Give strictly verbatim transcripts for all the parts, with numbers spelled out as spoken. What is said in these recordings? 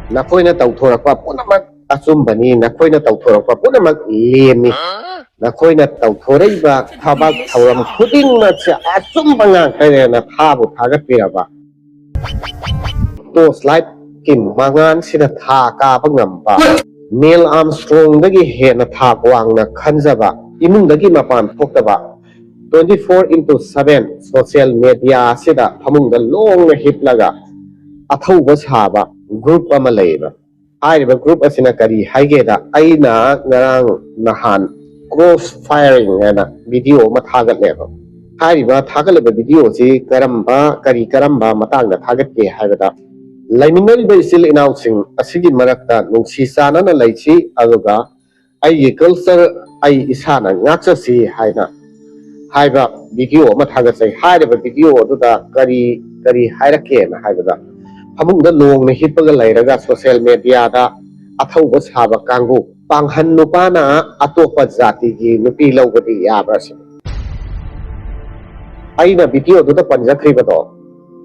ꯅꯈꯣꯏꯅ ꯇꯧꯊꯣꯔꯛꯄ ꯄꯨꯝꯅꯃꯛ ꯑꯆꯨꯝꯕꯅꯤ, ꯅꯈꯣꯏꯅ ꯇꯧꯊꯣꯔꯛꯄ ꯄꯨꯝꯅꯃꯛ ꯂꯦꯝꯃꯤ, ꯅꯈꯣꯏꯅ ꯇꯧꯊꯣꯔꯛꯏꯕ ꯊꯕꯛ ꯊꯧꯔꯝ ꯈꯨꯗꯤꯡꯃꯛꯁꯦ ꯑꯆꯨꯝꯕ ꯉꯥꯛꯇꯅꯦꯅ ꯊꯥꯕꯨ ꯊꯥꯒꯠꯄꯤꯔꯕ, ꯇꯣꯔꯆ ꯂꯥꯏꯠꯀꯤ ꯃꯉꯥꯜꯁꯤꯅ ꯊꯥ ꯀꯥꯕ ꯉꯝꯕ, ꯅꯤꯜ ꯑꯥꯝꯁꯇ꯭ꯔꯣꯡꯗꯒꯤ ꯍꯦꯟꯅ ꯊꯥꯛ ꯋꯥꯡꯅ ꯈꯟꯖꯕ, ꯏꯃꯨꯡꯗꯒꯤ ꯃꯄꯥꯟ ꯊꯣꯛꯇꯕ, twenty four into seven social media ꯑꯁꯤꯗ ꯐꯃꯨꯡꯗ ꯂꯣꯡꯅ ꯍꯤꯞꯂꯒ ꯑꯊꯧꯕ ꯁꯥꯕ ꯒ꯭ꯔꯨꯞ ꯑꯃ ꯂꯩꯌꯦꯕ꯫ ꯍꯥꯏꯔꯤꯕ ꯒ꯭ꯔꯨꯞ ꯑꯁꯤꯅ ꯀꯔꯤ ꯍꯥꯏꯒꯦꯗ, ꯑꯩꯅ ꯉꯔꯥꯡ ꯅꯍꯥꯟ ꯀ꯭ꯔꯣꯁ ꯐꯥꯏꯌꯔꯤꯡ ꯍꯥꯏꯅ ꯚꯤꯗꯤꯑꯣ ꯑꯃ ꯊꯥꯒꯠꯂꯦꯕ꯫ ꯍꯥꯏꯔꯤꯕ ꯊꯥꯒꯠꯂꯤꯕ ꯚꯤꯗꯤꯑꯣꯁꯤ ꯀꯔꯝꯕ, ꯀꯔꯤ ꯀꯔꯝꯕ ꯃꯇꯥꯡꯗ ꯊꯥꯒꯠꯀꯦ ꯍꯥꯏꯕꯗ, ꯂꯩꯃꯤꯟꯅꯔꯤꯕ ꯏꯆꯤꯜ ꯏꯅꯥꯎꯁꯤꯡ ꯑꯁꯤꯒꯤ ꯃꯔꯛꯇ ꯅꯨꯡꯁꯤ ꯆꯥꯟꯅꯅ ꯂꯩꯁꯤ, ꯑꯗꯨꯒ ꯑꯩꯒꯤ ꯀꯜꯆꯔ ꯑꯩ ꯏꯁꯥꯅ ꯉꯥꯛꯆꯁꯤ ꯍꯥꯏꯅ ꯍꯥꯏꯕ ꯚꯤꯗꯤꯑꯣ ꯑꯃ ꯊꯥꯒꯠꯆꯩ꯫ ꯍꯥꯏꯔꯤꯕ ꯚꯤꯗꯤꯑꯣ ꯑꯗꯨꯗ ꯀꯔꯤ ꯀꯔꯤ ꯍꯥꯏꯔꯛꯀꯦꯅ ꯍꯥꯏꯕꯗ, ꯐꯃꯨꯡꯗ ꯂꯣꯡꯅ ꯍꯤꯞꯄꯒ ꯂꯩꯔꯒ ꯁꯣꯁꯤꯌꯦꯜ ꯃꯦꯗꯤꯌꯥꯗ ꯑꯊꯧꯕ ꯁꯥꯕ ꯀꯥꯡꯕꯨ, ꯄꯥꯡꯍꯟ ꯅꯨꯄꯥꯅ ꯑꯇꯣꯞꯄ ꯖꯥꯇꯤꯒꯤ ꯅꯨꯄꯤ ꯂꯧꯕꯗꯤ ꯌꯥꯕ꯭ꯔꯥ ꯁꯤꯅꯤ꯫ ꯑꯩꯅ ꯚꯤꯗꯤꯑꯣꯗꯨꯗ ꯄꯟꯖꯈ꯭ꯔꯤꯕꯗꯣ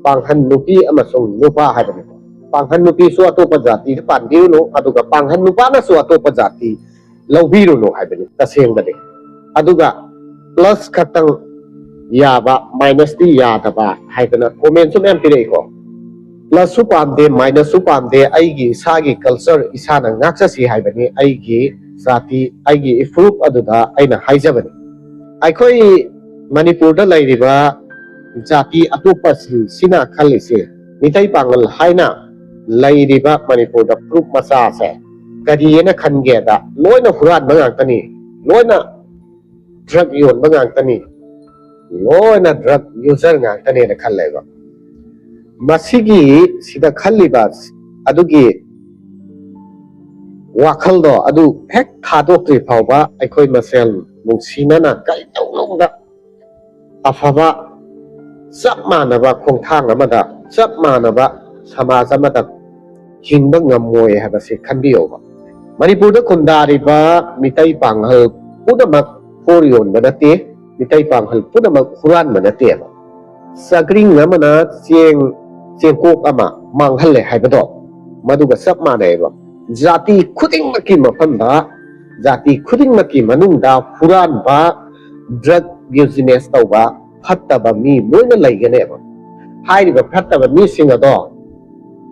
ꯄꯥꯡꯍꯟ ꯅꯨꯄꯤ ꯑꯃꯁꯨꯡ ꯅꯨꯄꯥ ꯍꯥꯏꯕꯅꯤ꯫ ꯄꯥꯡꯍꯟ ꯅꯨꯄꯤꯁꯨ ꯑꯇꯣꯞꯄ ꯖꯥꯇꯤꯗ ꯄꯥꯟꯕꯤꯔꯨꯅꯨ, ꯑꯗꯨꯒ ꯄꯥꯡꯍꯟ ꯅꯨꯄꯥꯅꯁꯨ ꯑꯇꯣꯞꯄ ꯖꯥꯇꯤ ꯂꯧꯕꯤꯔꯨꯅꯨ ꯍꯥꯏꯕꯅꯤ ꯇꯁꯦꯡꯕꯗꯤ꯫ ꯑꯗꯨꯒ ꯄ꯭ꯂꯁ ꯈꯛꯇꯪ ꯌꯥꯕ, ꯃꯥꯏꯅꯁꯇꯤ ꯌꯥꯗꯕ ꯍꯥꯏꯗꯅ ꯀꯣꯃꯦꯟꯁꯨ ꯃꯌꯥꯝ ꯄꯤꯔꯛꯏꯀꯣ꯫ ꯄ꯭ꯂꯁꯁꯨ ꯄꯥꯝꯗꯦ, ꯃꯥꯏꯅꯁꯁꯨ ꯄꯥꯝꯗꯦ, ꯑꯩꯒꯤ ꯏꯁꯥꯒꯤ ꯀꯜꯆꯔ ꯏꯁꯥꯅ ꯉꯥꯛꯆꯁꯤ ꯍꯥꯏꯕꯅꯤ, ꯑꯩꯒꯤ ꯖꯥꯇꯤ, ꯑꯩꯒꯤ ꯏꯐꯨꯔꯨꯞ ꯑꯗꯨꯗ ꯑꯩꯅ ꯍꯥꯏꯖꯕꯅꯤ꯫ ꯑꯩꯈꯣꯏ ꯃꯅꯤꯄꯨꯔꯗ ꯂꯩꯔꯤꯕ ꯖꯥꯇꯤ ꯑꯇꯣꯞꯄꯁꯤꯡꯁꯤꯅ ꯈꯜꯂꯤꯁꯦ, ꯃꯤꯇꯩ ꯄꯥꯉꯜ ꯍꯥꯏꯅ ꯂꯩꯔꯤꯕ ꯃꯅꯤꯄꯨꯔꯗ ꯐꯨꯔꯨꯞ ꯃꯆꯥꯁꯦ ꯀꯔꯤꯑꯅ ꯈꯟꯒꯦꯗ, ꯂꯣꯏꯅ ꯍꯨꯔꯥꯟꯕ ꯉꯥꯛꯇꯅꯤ, ꯂꯣꯏꯅ ꯗ꯭ꯔꯒ ꯌꯣꯟꯕ ꯉꯥꯛꯇꯅꯤ, ꯂꯣꯏꯅ ꯗ꯭ꯔꯒ ꯌꯨꯖꯔ ꯉꯥꯛꯇꯅꯦꯅ ꯈꯜꯂꯦꯕ꯫ ꯃꯁꯤꯒꯤ ꯁꯤꯗ ꯈꯜꯂꯤꯕ ꯑꯗꯨꯒꯤ ꯋꯥꯈꯜꯗꯣ ꯑꯗꯨ ꯍꯦꯛ ꯊꯥꯗꯣꯛꯇ꯭ꯔꯤ ꯐꯥꯎꯕ ꯑꯩꯈꯣꯏ ꯃꯁꯦꯜ ꯅꯨꯡꯁꯤꯅꯅ ꯀꯩꯗꯧꯅꯨꯡꯗ ꯑꯐꯕ, ꯆꯞ ꯃꯥꯟꯅꯕ ꯈꯣꯡꯊꯥꯡ ꯑꯃꯗ, ꯆꯞ ꯃꯥꯟꯅꯕ ꯁꯃꯥꯖ ꯑꯃꯗ ꯍꯤꯡꯕ ꯉꯝꯃꯣꯏ ꯍꯥꯏꯕꯁꯤ ꯈꯟꯕꯤꯌꯣꯕ꯫ ꯃꯅꯤꯄꯨꯔꯗ ꯈꯨꯟꯗꯥꯔꯤꯕ ꯃꯤꯇꯩ ꯄꯥꯉꯜ ꯄꯨꯝꯅꯃꯛ ꯍꯣꯔ ꯌꯣꯟꯕ ꯅꯠꯇꯦ, ꯃꯤꯇꯩ ꯄꯥꯉꯜ ꯄꯨꯝꯅꯃꯛ ꯍꯨꯔꯥꯟꯕ ꯅꯠꯇꯦꯕ꯫ ꯆꯥꯒ꯭ꯔꯤꯡ ꯑꯃꯅ ꯆꯦꯡ, ꯆꯦꯡꯀꯣꯛ ꯑꯃ ꯃꯥꯡꯍꯜꯂꯦ ꯍꯥꯏꯕꯗꯣ, ꯃꯗꯨꯒ ꯆꯞ ꯃꯥꯟꯅꯩꯕ꯫ ꯖꯥꯇꯤ ꯈꯨꯗꯤꯡꯃꯛꯀꯤ ꯃꯐꯝꯗ, ꯖꯥꯇꯤ ꯈꯨꯗꯤꯡꯃꯛꯀꯤ ꯃꯅꯨꯡꯗ ꯍꯨꯔꯥꯟꯕ, drug business ꯇꯧꯕ, ꯐꯠꯇꯕ ꯃꯤ ꯂꯣꯏꯅ ꯂꯩꯒꯅꯦꯕ꯫ ꯍꯥꯏꯔꯤꯕ ꯐꯠꯇꯕ ꯃꯤꯁꯤꯡ ꯑꯗꯣ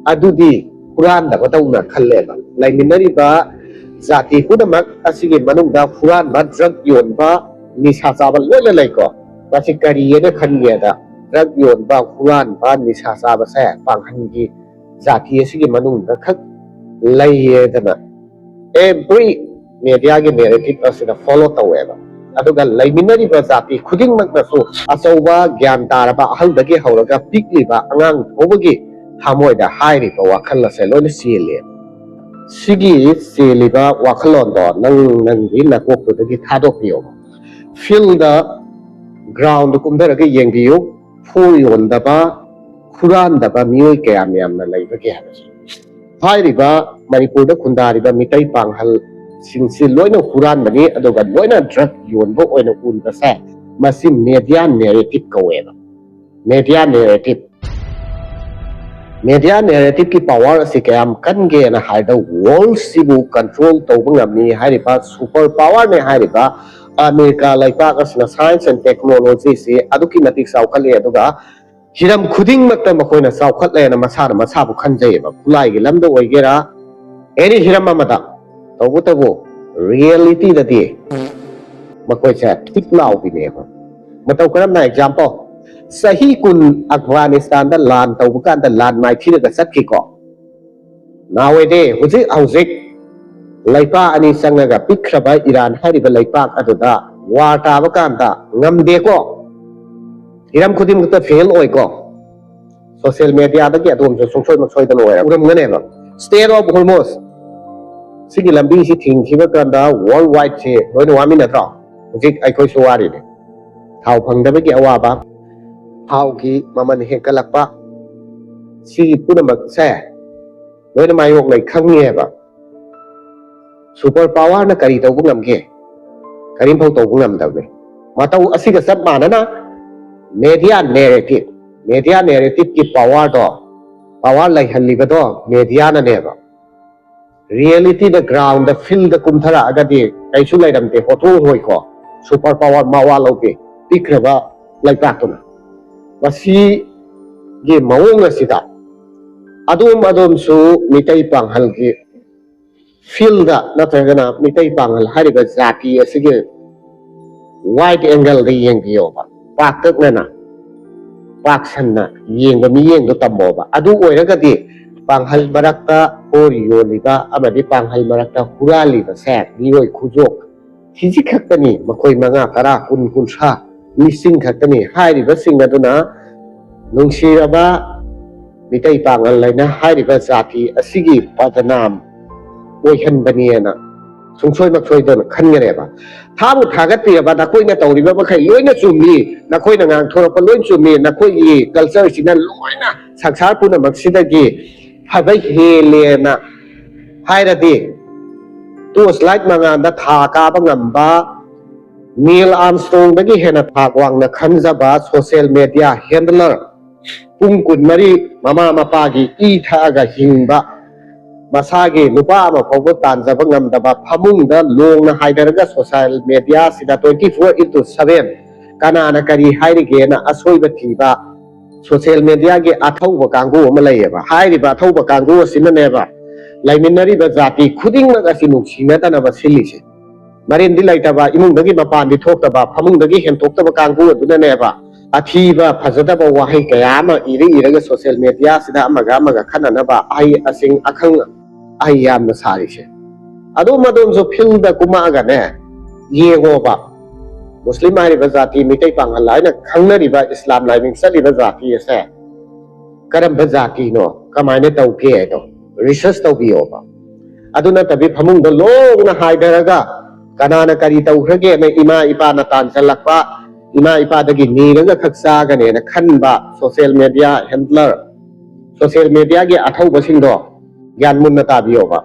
ꯑꯗꯨꯗꯤ ꯍꯨꯔꯥꯟꯗꯕꯗꯧꯅ ꯈꯜꯂꯦꯕ꯫ ꯂꯩꯃꯤꯟꯅꯔꯤꯕ ꯖꯥꯇꯤ ꯄꯨꯝꯅꯃꯛ ꯑꯁꯤꯒꯤ ꯃꯅꯨꯡꯗ ꯍꯨꯔꯥꯟꯕ, drug ꯌꯣꯟꯕ, ꯅꯤꯁꯥ ꯆꯥꯕ ꯂꯣꯏꯅ ꯂꯩꯀꯣ꯫ ꯃꯁꯤ ꯀꯔꯤꯑꯅ ꯈꯟꯒꯦꯗ, drug ꯌꯣꯟꯕ, ꯍꯨꯔꯥꯟꯕ, ꯅꯤꯁꯥ ꯆꯥꯕꯁꯦ ꯄꯥꯡꯒꯜꯒꯤ ꯖꯥꯇꯤ ꯑꯁꯤꯒꯤ ꯃꯅꯨꯡꯗ ꯈꯛ ꯂꯩꯌꯦꯗꯅ every mediaꯒꯤ narrative ꯑꯁꯤꯗ follow ꯇꯧꯋꯦꯕ꯫ ꯑꯗꯨꯒ ꯂꯩꯃꯤꯟꯅꯔꯤꯕ ꯖꯥꯇꯤ ꯈꯨꯗꯤꯡꯃꯛꯅꯁꯨ ꯑꯆꯧꯕ ꯒ꯭ꯌꯥꯟ ꯇꯥꯔꯕ ꯑꯍꯜꯗꯒꯤ ꯍꯧꯔꯒ ꯄꯤꯛꯂꯤꯕ ꯑꯉꯥꯡ ꯐꯥꯎꯕꯒꯤ ꯊꯃꯣꯏꯗ ꯍꯥꯏꯔꯤꯕ ꯋꯥꯈꯜ ꯑꯁꯦ ꯂꯣꯏꯅ ꯆꯦꯜꯂꯦ꯫ ꯁꯤꯒꯤ ꯆꯦꯜꯂꯤꯕ ꯋꯥꯈꯜꯂꯣꯟꯗꯣ ꯅꯪ ꯅꯪꯒꯤ ꯅꯀꯣꯛꯇꯨꯗꯒꯤ ꯊꯥꯗꯣꯛꯄꯤꯌꯣ꯫ Fieldꯗ, groundꯗ ꯀꯨꯝꯊꯔꯒ ꯌꯦꯡꯕꯤꯌꯨ꯫ ꯐꯨ ꯌꯣꯟꯗꯕ, ꯍꯨꯔꯥꯟꯗꯕ ꯃꯤꯑꯣꯏ ꯀꯌꯥꯝ ꯌꯥꯝꯅ ꯂꯩꯕꯒꯦ ꯍꯥꯏꯕꯁꯦ꯫ ꯍꯥꯏꯔꯤꯕ ꯃꯅꯤꯄꯨꯔꯗ ꯈꯨꯟꯗꯥꯔꯤꯕ ꯃꯤꯇꯩ ꯄꯥꯡꯒꯜꯁꯤꯡꯁꯤ ꯂꯣꯏꯅ ꯍꯨꯔꯥꯟꯕꯅꯤ, ꯑꯗꯨꯒ ꯂꯣꯏꯅ drug ꯌꯣꯟꯕ ꯑꯣꯏꯅ ꯎꯔꯤꯕꯁꯦ, ꯃꯁꯤ media narrative ꯀꯧꯋꯦꯕ꯫ Media narrative꯫ Media narrativeꯀꯤ power ꯑꯁꯤ ꯀꯌꯥꯝ ꯀꯟꯒꯦꯅ ꯍꯥꯏꯕꯗ, worldꯁꯤꯕꯨ control ꯇꯧꯕ ꯉꯝꯃꯤ ꯍꯥꯏꯔꯤꯕ super powerꯅꯦ ꯍꯥꯏꯔꯤꯕ ꯑꯃꯦꯔꯤꯀꯥ ꯂꯩꯄꯥꯛ ꯑꯁꯤꯅ science and technologyꯁꯤ ꯑꯗꯨꯛꯀꯤ ꯃꯇꯤꯛ ꯆꯥꯎꯈꯠꯂꯤ, ꯑꯗꯨꯒ ꯍꯤꯔꯝ ꯈꯨꯗꯤꯡꯃꯛꯇ ꯃꯈꯣꯏꯅ ꯆꯥꯎꯈꯠꯂꯦꯅ ꯃꯁꯥꯅ ꯃꯁꯥꯕꯨ ꯈꯟꯖꯩꯑꯕ꯫ ꯈꯨꯠꯂꯥꯏꯒꯤ ꯂꯝꯗ ꯑꯣꯏꯒꯦꯔꯥ, any ꯍꯤꯔꯝ ꯑꯃꯗ꯫ ꯇꯧꯕꯇꯕꯨ realityꯗꯗꯤ ꯃꯈꯣꯏꯁꯦ ꯊꯤꯛ ꯂꯥꯎꯕꯤꯅꯦꯕ꯫ ꯃꯇꯧ ꯀꯔꯝꯅ? Example, ꯆꯍꯤ ꯀꯨꯟ ꯑꯐꯒꯥꯅꯤꯁꯇꯥꯟꯗ ꯂꯥꯟ ꯇꯧꯕ ꯀꯥꯟꯗ ꯂꯥꯟ ꯃꯥꯏꯊꯤꯔꯒ ꯆꯠꯈꯤꯀꯣ꯫ Nowadays, ꯍꯧꯖꯤꯛ ꯍꯧꯖꯤꯛ ꯂꯩꯄꯥꯛ ꯑꯅꯤ ꯆꯪꯉꯒ ꯄꯤꯛꯈ꯭ꯔꯕ ꯏꯔꯥꯟ ꯍꯥꯏꯔꯤꯕ ꯂꯩꯄꯥꯛ ꯑꯗꯨꯗ war ꯇꯥꯕ ꯀꯥꯟꯗ ꯉꯝꯗꯦꯀꯣ꯫ ꯍꯤꯔꯝ ꯈꯨꯗꯤꯡꯃꯛꯇ fail ꯑꯣꯏꯀꯣ꯫ Social mediaꯗꯒꯤ ꯑꯗꯣꯝꯁꯨ ꯁꯨꯡꯁꯣꯏ ꯃꯁꯣꯏꯗꯅ ꯑꯣꯏꯔ ꯎꯔꯝꯒꯅꯦꯕ꯫ Strait of Hormuz ꯁꯤꯒꯤ ꯂꯝꯕꯤꯁꯤ ꯊꯤꯡꯈꯤꯕ ꯀꯥꯟꯗ world wideꯁꯤ ꯂꯣꯏꯅ ꯋꯥꯃꯤꯟꯅꯗ꯭ꯔꯣ? ꯍꯧꯖꯤꯛ ꯑꯩꯈꯣꯏꯁꯨ ꯋꯥꯔꯤꯅꯤ꯫ ꯊꯥꯎ ꯐꯪꯗꯕꯒꯤ ꯑꯋꯥꯕ, ꯊꯥꯎꯒꯤ ꯃꯃꯜ ꯍꯦꯟꯒꯠꯂꯛꯄ, ꯁꯤꯒꯤ ꯄꯨꯝꯅꯃꯛꯁꯦ ꯂꯣꯏꯅ ꯃꯥꯌꯣꯛꯅꯩ ꯈꯪꯉꯦꯕ꯫ Super powerꯅ ꯀꯔꯤ ꯇꯧꯕ ꯉꯝꯒꯦ? ꯀꯔꯤꯝꯐꯥꯎ ꯇꯧꯕ ꯉꯝꯗꯕꯅꯤ꯫ ꯃꯇꯧ ꯑꯁꯤꯒ ꯆꯞ ꯃꯥꯟꯅꯅ media narrative, media narrativeꯀꯤ powerꯗꯣ ꯄꯋꯥꯔ ꯂꯩꯍꯜꯂꯤꯕꯗꯣ ꯃꯦꯗꯤꯌꯥꯅꯅꯦꯕ꯫ ꯔꯤꯌꯦꯂꯤꯇꯤꯗ, ꯒ꯭ꯔꯥꯎꯟꯗ, ꯐꯤꯜꯗ ꯀꯨꯝꯊꯔꯛꯑꯒꯗꯤ ꯀꯩꯁꯨ ꯂꯩꯔꯝꯗꯦ, ꯍꯣꯊꯣꯡ ꯍꯣꯏꯀꯣ꯫ ꯁꯨꯄꯔ ꯄꯋꯥꯔ ꯃꯋꯥ ꯂꯧꯗꯦ, ꯄꯤꯛꯈ꯭ꯔꯕ ꯂꯩꯕꯥꯛꯇꯨꯅ꯫ ꯃꯁꯤꯒꯤ ꯃꯑꯣꯡ ꯑꯁꯤꯗ ꯑꯗꯣꯝ ꯑꯗꯣꯝꯁꯨ ꯃꯤꯇꯩ ꯄꯥꯡꯍꯜꯒꯤ ꯐꯤꯜꯗ ꯅꯠꯇ꯭ꯔꯒꯅ ꯃꯤꯇꯩ ꯄꯥꯡꯍꯜ ꯍꯥꯏꯔꯤꯕ ꯖꯥꯇꯤ ꯑꯁꯤꯒꯤ ꯋꯥꯏꯗ ꯑꯦꯡꯒꯜꯗ ꯌꯦꯡꯕꯤꯌꯣꯕ, ꯄꯥꯛꯇꯛꯅꯅ, ꯄꯥꯛ ꯁꯟꯅ ꯌꯦꯡꯕ ꯃꯤꯠꯌꯦꯡꯗꯣ ꯇꯝꯃꯣꯕ꯫ ꯑꯗꯨ ꯑꯣꯏꯔꯒꯗꯤ ꯄꯥꯡꯍꯜ ꯃꯔꯛꯇ ꯍꯣꯔꯤ ꯌꯣꯜꯂꯤꯕ ꯑꯃꯗꯤ ꯄꯥꯡꯍꯜ ꯃꯔꯛꯇ ꯍꯨꯔꯥꯜꯂꯤꯕꯁꯦ ꯃꯤꯑꯣꯏ ꯈꯨꯖꯣꯛ ꯊꯤꯖꯤ ꯈꯛꯇꯅꯤ꯫ ꯃꯈꯣꯏ ꯃꯉꯥ, ꯇꯔꯥ, ꯀꯨꯟ, ꯀꯨꯟꯊ꯭ꯔꯥ, ꯂꯤꯁꯤꯡ ꯈꯛꯇꯅꯤ꯫ ꯍꯥꯏꯔꯤꯕꯁꯤꯡ ꯑꯗꯨꯅ ꯅꯨꯡꯁꯤꯔꯕ ꯃꯤꯇꯩ ꯄꯥꯡꯒꯜ ꯍꯥꯏꯅ ꯍꯥꯏꯔꯤꯕ ꯖꯥꯇꯤ ꯑꯁꯤꯒꯤ ꯕꯗꯅꯥꯝ ꯑꯣꯏꯍꯟꯕꯅꯦꯅ ꯁꯨꯡꯁꯣꯏ ꯃꯛꯁꯣꯏꯗꯅ ꯈꯟꯒꯅꯦꯕ꯫ ꯊꯥꯕꯨ ꯊꯥꯒꯠꯄꯤꯔꯕ, ꯅꯈꯣꯏꯅ ꯇꯧꯔꯤꯕ ꯃꯈꯩ ꯂꯣꯏꯅ ꯆꯨꯝꯃꯤ, ꯅꯈꯣꯏꯅ ꯉꯥꯡꯊꯣꯔꯛꯄ ꯂꯣꯏ ꯆꯨꯝꯃꯤ, ꯅꯈꯣꯏꯒꯤ ꯀꯜꯆꯔꯁꯤꯅ ꯂꯣꯏꯅ ꯁꯪꯁꯥꯔ ꯄꯨꯝꯅꯃꯛꯁꯤꯗꯒꯤ ꯐꯕ ꯍꯦꯜꯂꯦꯅ ꯍꯥꯏꯔꯗꯤ, ꯇꯣꯔꯆ ꯂꯥꯏꯠ ꯃꯉꯥꯜꯗ ꯊꯥ ꯀꯥꯕ ꯉꯝꯕ, ꯅꯤꯜ ꯑꯥꯔꯝꯁꯇ꯭ꯔꯣꯡꯗꯒꯤ ꯍꯦꯟꯅ ꯊꯥꯛ ꯋꯥꯡꯅ ꯈꯟꯖꯕ ꯁꯣꯁꯤꯌꯦꯜ ꯃꯦꯗꯤꯌꯥ ꯍꯦꯟꯗꯂꯔ, ꯄꯨꯡ ꯀꯨꯟꯃꯔꯤ ꯃꯃꯥ ꯃꯄꯥꯒꯤ ꯏ ꯊꯛꯑꯒ ꯍꯤꯡꯕ, ꯃꯁꯥꯒꯤ ꯅꯨꯄꯥ ꯑꯃ ꯐꯥꯎꯕ ꯇꯥꯟꯖꯕ ꯉꯝꯗꯕ, ꯐꯃꯨꯡꯗ ꯂꯣꯡꯅ ꯍꯥꯏꯗꯔꯒ social ꯃꯦꯗꯤꯌꯥꯁꯤꯗ twenty four into seven ꯀꯅꯥꯅ ꯀꯔꯤ ꯍꯥꯏꯔꯤꯒꯦꯅ ꯑꯁꯣꯏꯕ ꯊꯤꯕ ꯁꯣꯁꯤꯌꯦꯜ ꯃꯦꯗꯤꯌꯥꯒꯤ ꯑꯊꯧꯕ ꯀꯥꯡꯕꯨ ꯑꯃ ꯂꯩꯌꯦꯕ꯫ ꯍꯥꯏꯔꯤꯕ ꯑꯊꯧꯕ ꯀꯥꯡꯕꯨ ꯑꯁꯤꯅꯅꯦꯕ ꯂꯩꯃꯤꯟꯅꯔꯤꯕ ꯖꯥꯇꯤ ꯈꯨꯗꯤꯡꯃꯛ ꯑꯁꯤ ꯅꯨꯡꯁꯤꯅꯗꯅꯕ ꯁꯤꯜꯂꯤꯁꯦ꯫ ꯃꯔꯦꯟꯗꯤ ꯂꯩꯇꯕ, ꯏꯃꯨꯡꯗꯒꯤ ꯃꯄꯥꯟꯗꯤ ꯊꯣꯛꯇꯕ, ꯐꯃꯨꯡꯗꯒꯤ ꯍꯦꯟꯇꯣꯛꯇꯕ ꯀꯥꯡꯕꯨ ꯑꯗꯨꯅꯅꯦꯕ ꯑꯊꯤꯕ ꯐꯖꯗꯕ ꯋꯥꯍꯩ ꯀꯌꯥ ꯑꯃ ꯏꯔ ꯏꯔꯒ ꯁꯣꯁꯤꯌꯦꯜ ꯃꯦꯗꯤꯌꯥꯁꯤꯗ ꯑꯃꯒ ꯑꯃꯒ ꯈꯟꯅꯅꯕ ꯑꯍꯩ ꯑꯁꯤꯡ ꯑꯈꯪ ꯑꯍꯩ ꯌꯥꯝꯅ ꯁꯥꯔꯤꯁꯦ꯫ ꯑꯗꯣꯝ ꯑꯗꯣꯝꯁꯨ ꯐꯤꯜꯗ ꯀꯨꯝꯃꯛꯑꯒꯅꯦ, ꯌꯦꯡꯉꯣꯕ, ꯃꯨꯁꯂꯤꯝ ꯍꯥꯏꯔꯤꯕ ꯖꯥꯇꯤ, ꯃꯤꯇꯩ ꯄꯥꯡꯒꯜ ꯍꯥꯏꯅ ꯈꯪꯅꯔꯤꯕ ꯏꯁꯂꯥꯝ ꯂꯥꯏꯅꯤꯡ ꯆꯠꯂꯤꯕ ꯖꯥꯇꯤ ꯑꯁꯦ ꯀꯔꯝꯕ ꯖꯥꯇꯤꯅꯣ, ꯀꯃꯥꯏꯅ ꯇꯧꯒꯦ ꯍꯥꯏꯗꯣ ꯔꯤꯁꯔꯁ ꯇꯧꯕꯤꯌꯣꯕ꯫ ꯑꯗꯨ ꯅꯠꯇꯕꯤ ꯐꯃꯨꯡꯗ ꯂꯣꯡꯅ ꯍꯥꯏꯗꯔꯒ ꯀꯅꯥꯅ ꯀꯔꯤ ꯇꯧꯈ꯭ꯔꯒꯦꯅ ꯏꯃꯥ ꯏꯄꯥꯅ ꯇꯥꯟꯁꯤꯜꯂꯛꯄ, ꯏꯃꯥ ꯏꯄꯥꯗꯒꯤ ꯅꯤꯔꯒ ꯈꯛ ꯆꯥꯒꯅꯦꯅ ꯈꯟꯕ ꯁꯣꯁꯤꯌꯦꯜ ꯃꯦꯗꯤꯌꯥ ꯍꯦꯟꯗꯂꯔ, ꯁꯣꯁꯤꯌꯦꯜ ꯃꯦꯗꯤꯌꯥꯒꯤ ꯑꯊꯧꯕꯁꯤꯡꯗꯣ ꯒ꯭ꯌꯥꯟ ꯃꯨꯟꯅ ꯇꯥꯕꯤꯌꯣꯕ꯫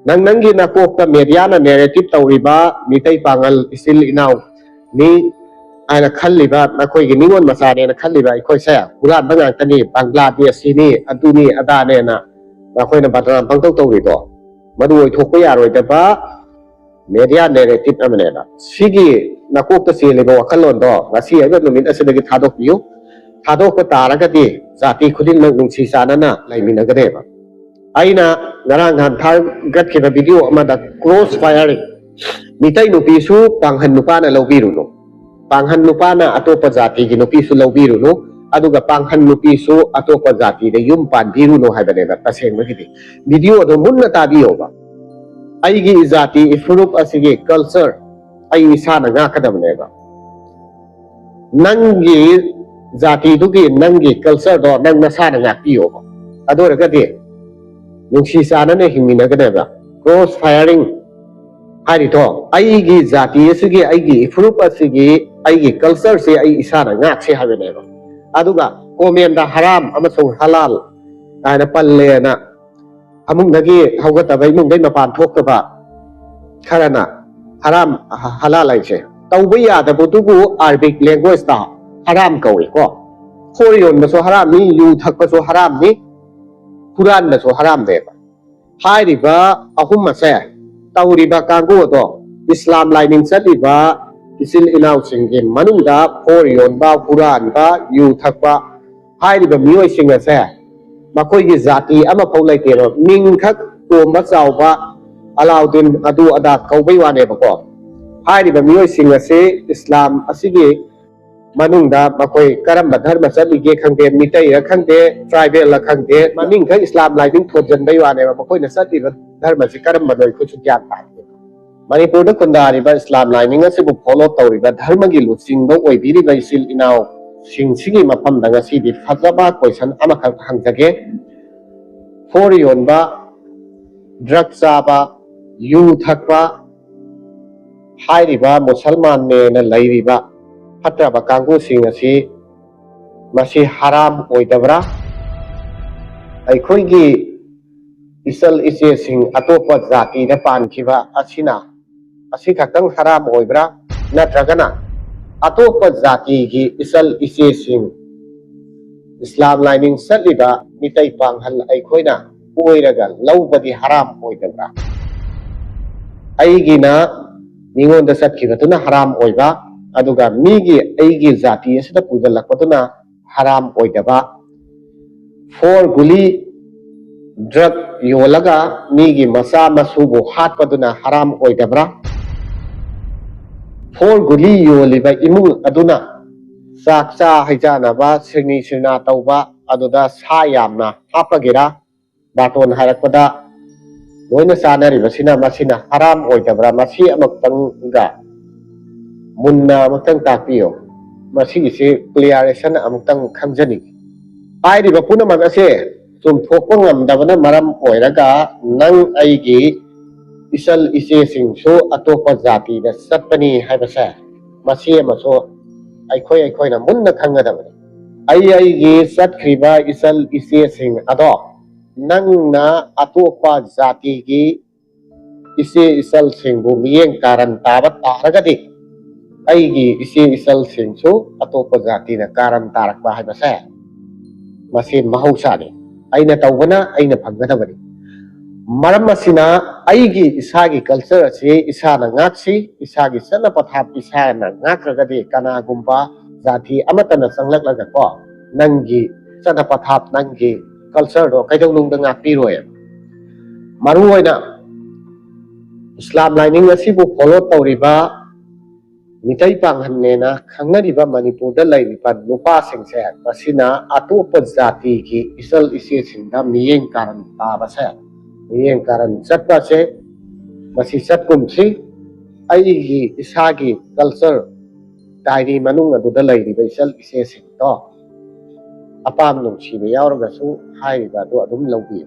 ꯅꯪ ꯅꯪꯒꯤ ꯅꯀꯣꯛꯇ ꯃꯦꯗꯤꯌꯥꯅ ꯅꯦꯔꯦꯇꯤꯞ ꯇꯧꯔꯤꯕ ꯃꯤꯇꯩ ꯄꯥꯉꯜ ꯏꯆꯤꯜ ꯏꯅꯥꯎ ꯃꯤ ꯍꯥꯏꯅ ꯈꯜꯂꯤꯕ, ꯅꯈꯣꯏꯒꯤ ꯅꯤꯉꯣꯜ ꯃꯆꯥꯅꯦꯅ ꯈꯜꯂꯤꯕ ꯑꯩꯈꯣꯏꯁꯦ ꯍꯨꯔꯥꯟꯕ ꯉꯥꯛꯇꯅꯤ, ꯕꯪꯒ꯭ꯂꯥꯗꯦꯁꯤꯅꯤ, ꯑꯗꯨꯅꯤ ꯑꯗꯥꯅꯦꯅ ꯅꯈꯣꯏꯅ ꯕꯗꯅꯥꯝ ꯄꯪꯇꯧ ꯇꯧꯔꯤꯗꯣ, ꯃꯗꯨ ꯑꯣꯏꯊꯣꯛꯄ ꯌꯥꯔꯣꯏꯗꯕ ꯃꯦꯗꯤꯌꯥ ꯅꯦꯔꯦꯇꯤꯞ ꯑꯃꯅꯦꯕ꯫ ꯁꯤꯒꯤ ꯅꯀꯣꯛꯇ ꯆꯦꯜꯂꯤꯕ ꯋꯥꯈꯜꯂꯣꯟꯗꯣ ꯉꯁꯤ ꯍꯥꯏꯕ ꯅꯨꯃꯤꯠ ꯑꯁꯤꯗꯒꯤ ꯊꯥꯗꯣꯛꯄꯤꯌꯨ꯫ ꯊꯥꯗꯣꯛꯄ ꯇꯥꯔꯒꯗꯤ ꯖꯥꯇꯤ ꯈꯨꯗꯤꯡꯃꯛ ꯅꯨꯡꯁꯤ ꯆꯥꯟꯅꯅ ꯂꯩꯃꯤꯟꯅꯒꯅꯦꯕ꯫ ꯑꯩꯅ ꯉꯔꯥꯡ ꯅꯍꯥꯟ ꯊꯥꯒꯠꯈꯤꯕ ꯚꯤꯗꯤꯑꯣ ꯑꯃꯗ ꯀ꯭ꯔꯣꯁ ꯐꯥꯌꯔꯤꯡ, ꯃꯤꯇꯩ ꯅꯨꯄꯤꯁꯨ ꯄꯥꯡꯍꯟ ꯅꯨꯄꯥꯅ ꯂꯧꯕꯤꯔꯨꯅꯨ, ꯄꯥꯡꯍꯟ ꯅꯨꯄꯥꯅ ꯑꯇꯣꯞꯄ ꯖꯥꯇꯤꯒꯤ ꯅꯨꯄꯤꯁꯨ ꯂꯧꯕꯤꯔꯨꯅꯨ, ꯑꯗꯨꯒ ꯄꯥꯡꯍꯟ ꯅꯨꯄꯤꯁꯨ ꯑꯇꯣꯞꯄ ꯖꯥꯇꯤꯗ ꯌꯨꯝ ꯄꯥꯟꯕꯤꯔꯨꯅꯨ ꯍꯥꯏꯕꯅꯦꯕ꯫ ꯇꯁꯦꯡꯕꯒꯤꯗꯤ ꯚꯤꯗꯤꯑꯣꯗꯣ ꯃꯨꯟꯅ ꯇꯥꯕꯤꯌꯣꯕ꯫ ꯑꯩꯒꯤ ꯖꯥꯇꯤ ꯐꯨꯔꯨꯞ ꯑꯁꯤꯒꯤ ꯀꯜꯆꯔ ꯑꯩ ꯏꯁꯥꯅ ꯉꯥꯛꯀꯗꯕꯅꯦꯕ꯫ ꯅꯪꯒꯤ ꯖꯥꯇꯤꯗꯨꯒꯤ, ꯅꯪꯒꯤ ꯀꯜꯆꯔꯗꯣ ꯅꯪ ꯅꯁꯥꯅ ꯉꯥꯛꯄꯤꯌꯣꯕ꯫ ꯑꯗꯨ ꯑꯣꯏꯔꯒꯗꯤ ꯅꯨꯡꯁꯤ ꯆꯥꯟꯅꯅ ꯍꯤꯡꯃꯤꯟꯅꯒꯅꯦꯕ꯫ ꯀ꯭ꯔꯣꯁ ꯐꯥꯌꯔꯤꯡ ꯍꯥꯏꯔꯤꯗꯣ ꯑꯩꯒꯤ ꯖꯥꯇꯤ ꯑꯁꯤꯒꯤ, ꯑꯩꯒꯤ ꯐꯨꯔꯨꯞ ꯑꯁꯤꯒꯤ, ꯑꯩꯒꯤ ꯀꯜꯆꯔꯁꯤ ꯑꯩ ꯏꯁꯥꯅ ꯉꯥꯛꯁꯤ ꯍꯥꯏꯕꯅꯦꯕ꯫ ꯑꯗꯨꯒ ꯀꯣꯃꯦꯟꯗ ꯍꯔꯥꯝ ꯑꯃꯁꯨꯡ ꯍꯂꯥꯜ ꯍꯥꯏꯅ ꯄꯜꯂꯦꯅ, ꯐꯃꯨꯡꯗꯒꯤ ꯍꯧꯒꯠꯇꯕ, ꯏꯃꯨꯡꯗꯒꯤ ꯃꯄꯥꯟ ꯊꯣꯛꯇꯕ ꯈꯔꯅ ꯍꯔꯥꯝ, ꯍꯂꯥꯜ ꯍꯥꯏꯁꯦ ꯇꯧꯕ ꯌꯥꯗꯕꯗꯨꯕꯨ ꯑꯥꯔꯕꯤꯛ ꯂꯦꯡꯒ꯭ꯋꯦꯖꯇ ꯍꯔꯥꯝ ꯀꯧꯏꯀꯣ꯫ ꯈꯣꯔ ꯌꯣꯟꯕꯁꯨ ꯍꯔꯥꯝꯅꯤ, ꯌꯨ ꯊꯛꯄꯁꯨ ꯍꯔꯥꯝꯅꯤ, ꯍꯨꯔꯥꯟꯕꯁꯨ ꯍꯔꯥꯝꯅꯦꯕ꯫ ꯍꯥꯏꯔꯤꯕ ꯑꯍꯨꯝ ꯑꯁꯦ ꯇꯧꯔꯤꯕ ꯀꯥꯡꯕꯨ ꯑꯗꯣ ꯏꯁꯂꯥꯝ ꯂꯥꯏꯅꯤꯡ ꯆꯠꯂꯤꯕ ꯏꯆꯤꯜ ꯏꯅꯥꯎꯁꯤꯡꯒꯤ ꯃꯅꯨꯡꯗ ꯈꯣꯔ ꯌꯣꯟꯕ, ꯍꯨꯔꯥꯟꯕ, ꯌꯨ ꯊꯛꯄ ꯍꯥꯏꯔꯤꯕ ꯃꯤꯑꯣꯏꯁꯤꯡ ꯑꯁꯦ ꯃꯈꯣꯏꯒꯤ ꯖꯥꯇꯤ ꯑꯃꯐꯥꯎ ꯂꯩꯇꯦꯕ꯫ ꯃꯤꯡꯈꯛ ꯇꯣꯝꯕ ꯆꯥꯎꯕ ꯑꯂꯥꯎꯗꯤꯟ ꯑꯗꯨ ꯑꯗꯥ ꯀꯧꯕꯩ ꯋꯥꯅꯦꯕꯀꯣ꯫ ꯍꯥꯏꯔꯤꯕ ꯃꯤꯑꯣꯏꯁꯤꯡ ꯑꯁꯤ ꯏꯁꯂꯥꯝ ꯑꯁꯤꯒꯤ ꯃꯅꯨꯡꯗ ꯃꯈꯣꯏ ꯀꯔꯝꯕ ꯙꯔꯃ ꯆꯠꯂꯤꯒꯦ ꯈꯪꯗꯦ, ꯃꯤꯇꯩꯔ ꯈꯪꯗꯦ, ꯇ꯭ꯔꯥꯏꯕꯦꯜꯂ ꯈꯪꯗꯦ, ꯃꯃꯤꯡꯈꯛ ꯏꯁꯂꯥꯝ ꯂꯥꯏꯅꯤꯡ ꯊꯣꯟꯖꯟꯕꯩ ꯋꯥꯅꯦꯕ꯫ ꯃꯈꯣꯏꯅ ꯆꯠꯂꯤꯕ ꯙꯔꯃꯁꯤ ꯀꯔꯝꯕꯅꯣ ꯑꯩꯈꯣꯏꯁꯨ ꯒ꯭ꯌꯥꯟ ꯇꯥꯗꯦ꯫ ꯃꯅꯤꯄꯨꯔꯗ ꯈꯨꯟꯗꯥꯔꯤꯕ ꯏꯁꯂꯥꯝ ꯂꯥꯏꯅꯤꯡ ꯑꯁꯤꯕꯨ ꯐꯣꯂꯣ ꯇꯧꯔꯤꯕ ꯙꯔꯃꯒꯤ ꯂꯨꯆꯤꯡꯕ ꯑꯣꯏꯕꯤꯔꯤꯕ ꯏꯆꯤꯜ ꯏꯅꯥꯎꯁꯤꯡꯁꯤꯒꯤ ꯃꯐꯝꯗ ꯉꯁꯤꯗꯤ ꯐꯖꯕ ꯀꯣꯏꯁꯟ ꯑꯃꯈꯛ ꯍꯪꯖꯒꯦ꯫ ꯈꯣꯔ ꯌꯣꯟꯕ, ꯗ꯭ꯔꯒ ꯆꯥꯕ, ꯌꯨ ꯊꯛꯄ ꯍꯥꯏꯔꯤꯕ ꯃꯨꯁꯜꯃꯥꯟꯅꯦꯅ ꯂꯩꯔꯤꯕ ꯐꯠꯇ꯭ꯔꯕ ꯀꯥꯡꯕꯨꯁꯤꯡ ꯑꯁꯤ ꯃꯁꯤ ꯍꯔꯥꯝ ꯑꯣꯏꯗꯕ꯭ꯔꯥ? ꯑꯩꯈꯣꯏꯒꯤ ꯏꯆꯜ ꯏꯆꯦꯁꯤꯡ ꯑꯇꯣꯞꯄ ꯖꯥꯇꯤꯗ ꯄꯥꯟꯈꯤꯕ ꯑꯁꯤꯅ, ꯑꯁꯤ ꯈꯛꯇꯪ ꯍꯔꯥꯝ ꯑꯣꯏꯕ꯭ꯔꯥ? ꯅꯠꯇ꯭ꯔꯒꯅ ꯑꯇꯣꯞꯄ ꯖꯥꯇꯤꯒꯤ ꯏꯆꯜ ꯏꯆꯦꯁꯤꯡ ꯏꯁꯂꯥꯝ ꯂꯥꯏꯅꯤꯡ ꯆꯠꯂꯤꯕ ꯃꯤꯇꯩ ꯄꯥꯡꯍꯜ ꯑꯩꯈꯣꯏꯅ ꯀꯣꯏꯔꯒ ꯂꯧꯕꯗꯤ ꯍꯔꯥꯝ ꯑꯣꯏꯗꯕ꯭ꯔꯥ? ꯑꯩꯒꯤꯅ ꯃꯤꯉꯣꯟꯗ ꯆꯠꯈꯤꯕꯗꯨꯅ ꯍꯔꯥꯝ ꯑꯣꯏꯕ, ꯑꯗꯨꯒ ꯃꯤꯒꯤ, ꯑꯩꯒꯤ ꯖꯥꯇꯤ ꯑꯁꯤꯗ ꯄꯨꯁꯤꯜꯂꯛꯄꯗꯨꯅ ꯍꯔꯥꯝ ꯑꯣꯏꯗꯕ꯫ ꯐꯣꯔ ꯒꯨꯂꯤ ꯗ꯭ꯔꯒ ꯌꯣꯜꯂꯒ ꯃꯤꯒꯤ ꯃꯆꯥ ꯃꯁꯨꯕꯨ ꯍꯥꯠꯄꯗꯨꯅ ꯍꯔꯥꯝ ꯑꯣꯏꯗꯕ꯭ꯔꯥ? ꯐꯣꯔ ꯒꯨꯂꯤ ꯌꯣꯜꯂꯤꯕ ꯏꯃꯨꯡ ꯑꯗꯨꯅ ꯆꯥꯛ ꯆꯥ ꯍꯩꯖꯥꯅꯕ ꯁꯤꯔꯅꯤ ꯁꯤꯔꯅꯥ ꯇꯧꯕ ꯑꯗꯨꯗ ꯁꯥ ꯌꯥꯝꯅ ꯍꯥꯞꯄꯒꯤꯔꯥ? ꯕꯥꯔꯇꯣꯟ ꯍꯥꯏꯔꯛꯄꯗ ꯂꯣꯏꯅ ꯆꯥꯅꯔꯤꯕꯁꯤꯅ ꯃꯁꯤꯅ ꯍꯔꯥꯝ ꯑꯣꯏꯗꯕ꯭ꯔꯥ? ꯃꯁꯤ ꯑꯃꯨꯛꯇꯪꯒ ꯃꯨꯟꯅ ꯑꯃꯨꯛꯇꯪ ꯇꯥꯛꯄꯤꯌꯨ꯫ ꯃꯁꯤꯒꯤꯁꯤ ꯀ꯭ꯂꯤꯌꯥꯔꯦꯁꯟ ꯑꯃꯨꯛꯇꯪ ꯈꯪꯖꯅꯤꯡꯉꯤ꯫ ꯍꯥꯏꯔꯤꯕ ꯄꯨꯝꯅꯃꯛ ꯑꯁꯦ ꯆꯨꯝꯊꯣꯛꯄ ꯉꯝꯗꯕꯅ ꯃꯔꯝ ꯑꯣꯏꯔꯒ ꯅꯪ ꯑꯩꯒꯤ ꯏꯆꯜ ꯏꯆꯦꯁꯤꯡꯁꯨ ꯑꯇꯣꯞꯄ ꯖꯥꯇꯤꯗ ꯆꯠꯄꯅꯤ ꯍꯥꯏꯕꯁꯦ ꯃꯁꯤ ꯑꯃꯁꯨ ꯑꯩꯈꯣꯏ ꯑꯩꯈꯣꯏꯅ ꯃꯨꯟꯅ ꯈꯪꯒꯗꯕꯅꯤ꯫ ꯑꯩ ꯑꯩꯒꯤ ꯆꯠꯈ꯭ꯔꯤꯕ ꯏꯆꯜ ꯏꯆꯦꯁꯤꯡ ꯑꯗꯣ ꯅꯪꯅ ꯑꯇꯣꯞꯄ ꯖꯥꯇꯤꯒꯤ ꯏꯆꯦ ꯏꯆꯜꯁꯤꯡꯕꯨ ꯃꯤꯠꯌꯦꯡ ꯀꯥꯔꯟ ꯇꯥꯕ ꯇꯥꯔꯒꯗꯤ ꯑꯩꯒꯤ ꯏꯆꯦ ꯏꯆꯜꯁꯤꯡꯁꯨ ꯑꯇꯣꯞꯄ ꯖꯥꯇꯤꯅ ꯀꯥꯔꯟ ꯇꯥꯔꯛꯄ ꯍꯥꯏꯕꯁꯦ ꯃꯁꯤ ꯃꯍꯧꯁꯥꯅꯤ꯫ ꯑꯩꯅ ꯇꯧꯕꯅ ꯑꯩꯅ ꯐꯪꯒꯗꯕꯅꯤ꯫ ꯃꯔꯝ ꯑꯁꯤꯅ ꯑꯩꯒꯤ ꯏꯁꯥꯒꯤ ꯀꯜꯆꯔ ꯑꯁꯤ ꯏꯁꯥꯅ ꯉꯥꯛꯁꯤ, ꯏꯁꯥꯒꯤ ꯆꯠꯅ ꯄꯊꯥꯞ ꯏꯁꯥꯅ ꯉꯥꯛꯇ꯭ꯔꯒꯗꯤ ꯀꯅꯥꯒꯨꯝꯕ ꯖꯥꯇꯤ ꯑꯃꯠꯇꯅ ꯆꯪꯂꯛꯂꯒꯀꯣ ꯅꯪꯒꯤ ꯆꯠꯅ ꯄꯊꯥꯞ, ꯅꯪꯒꯤ ꯀꯜꯆꯔꯗꯣ ꯀꯩꯗꯧꯅꯨꯡꯗ ꯉꯥꯛꯄꯤꯔꯣꯏ꯫ ꯃꯔꯨꯑꯣꯏꯅ ꯏꯁꯂꯥꯝ ꯂꯥꯏꯅꯤꯡ ꯑꯁꯤꯕꯨ ꯐꯣꯂꯣ ꯇꯧꯔꯤꯕ ꯃꯤꯇꯩ ꯄꯥꯡꯍꯟꯅꯦꯅ ꯈꯪꯅꯔꯤꯕ ꯃꯅꯤꯄꯨꯔꯗ ꯂꯩꯔꯤꯕ ꯅꯨꯄꯥꯁꯤꯡꯁꯦ ꯃꯁꯤꯅ ꯑꯇꯣꯞꯄ ꯖꯥꯇꯤꯒꯤ ꯏꯆꯜ ꯏꯆꯦꯁꯤꯡꯗ ꯃꯤꯠꯌꯦꯡ ꯀꯥꯔꯟ ꯇꯥꯕꯁꯦ, ꯃꯤꯠꯌꯦꯡ ꯀꯥꯔꯟ ꯆꯠꯄꯁꯦ ꯃꯁꯤ ꯆꯠꯀꯨꯝꯁꯤ꯫ ꯑꯩꯒꯤ ꯏꯁꯥꯒꯤ ꯀꯜꯆꯔ ꯗꯥꯏꯔꯤ ꯃꯅꯨꯡ ꯑꯗꯨꯗ ꯂꯩꯔꯤꯕ ꯏꯆꯜ ꯏꯆꯦꯁꯤꯡꯗꯣ ꯑꯄꯥꯝ ꯅꯨꯡꯁꯤꯕ ꯌꯥꯎꯔꯒꯁꯨ ꯍꯥꯏꯔꯤꯕ ꯑꯗꯨ ꯑꯗꯨꯝ ꯂꯧꯕꯤꯌꯨ꯫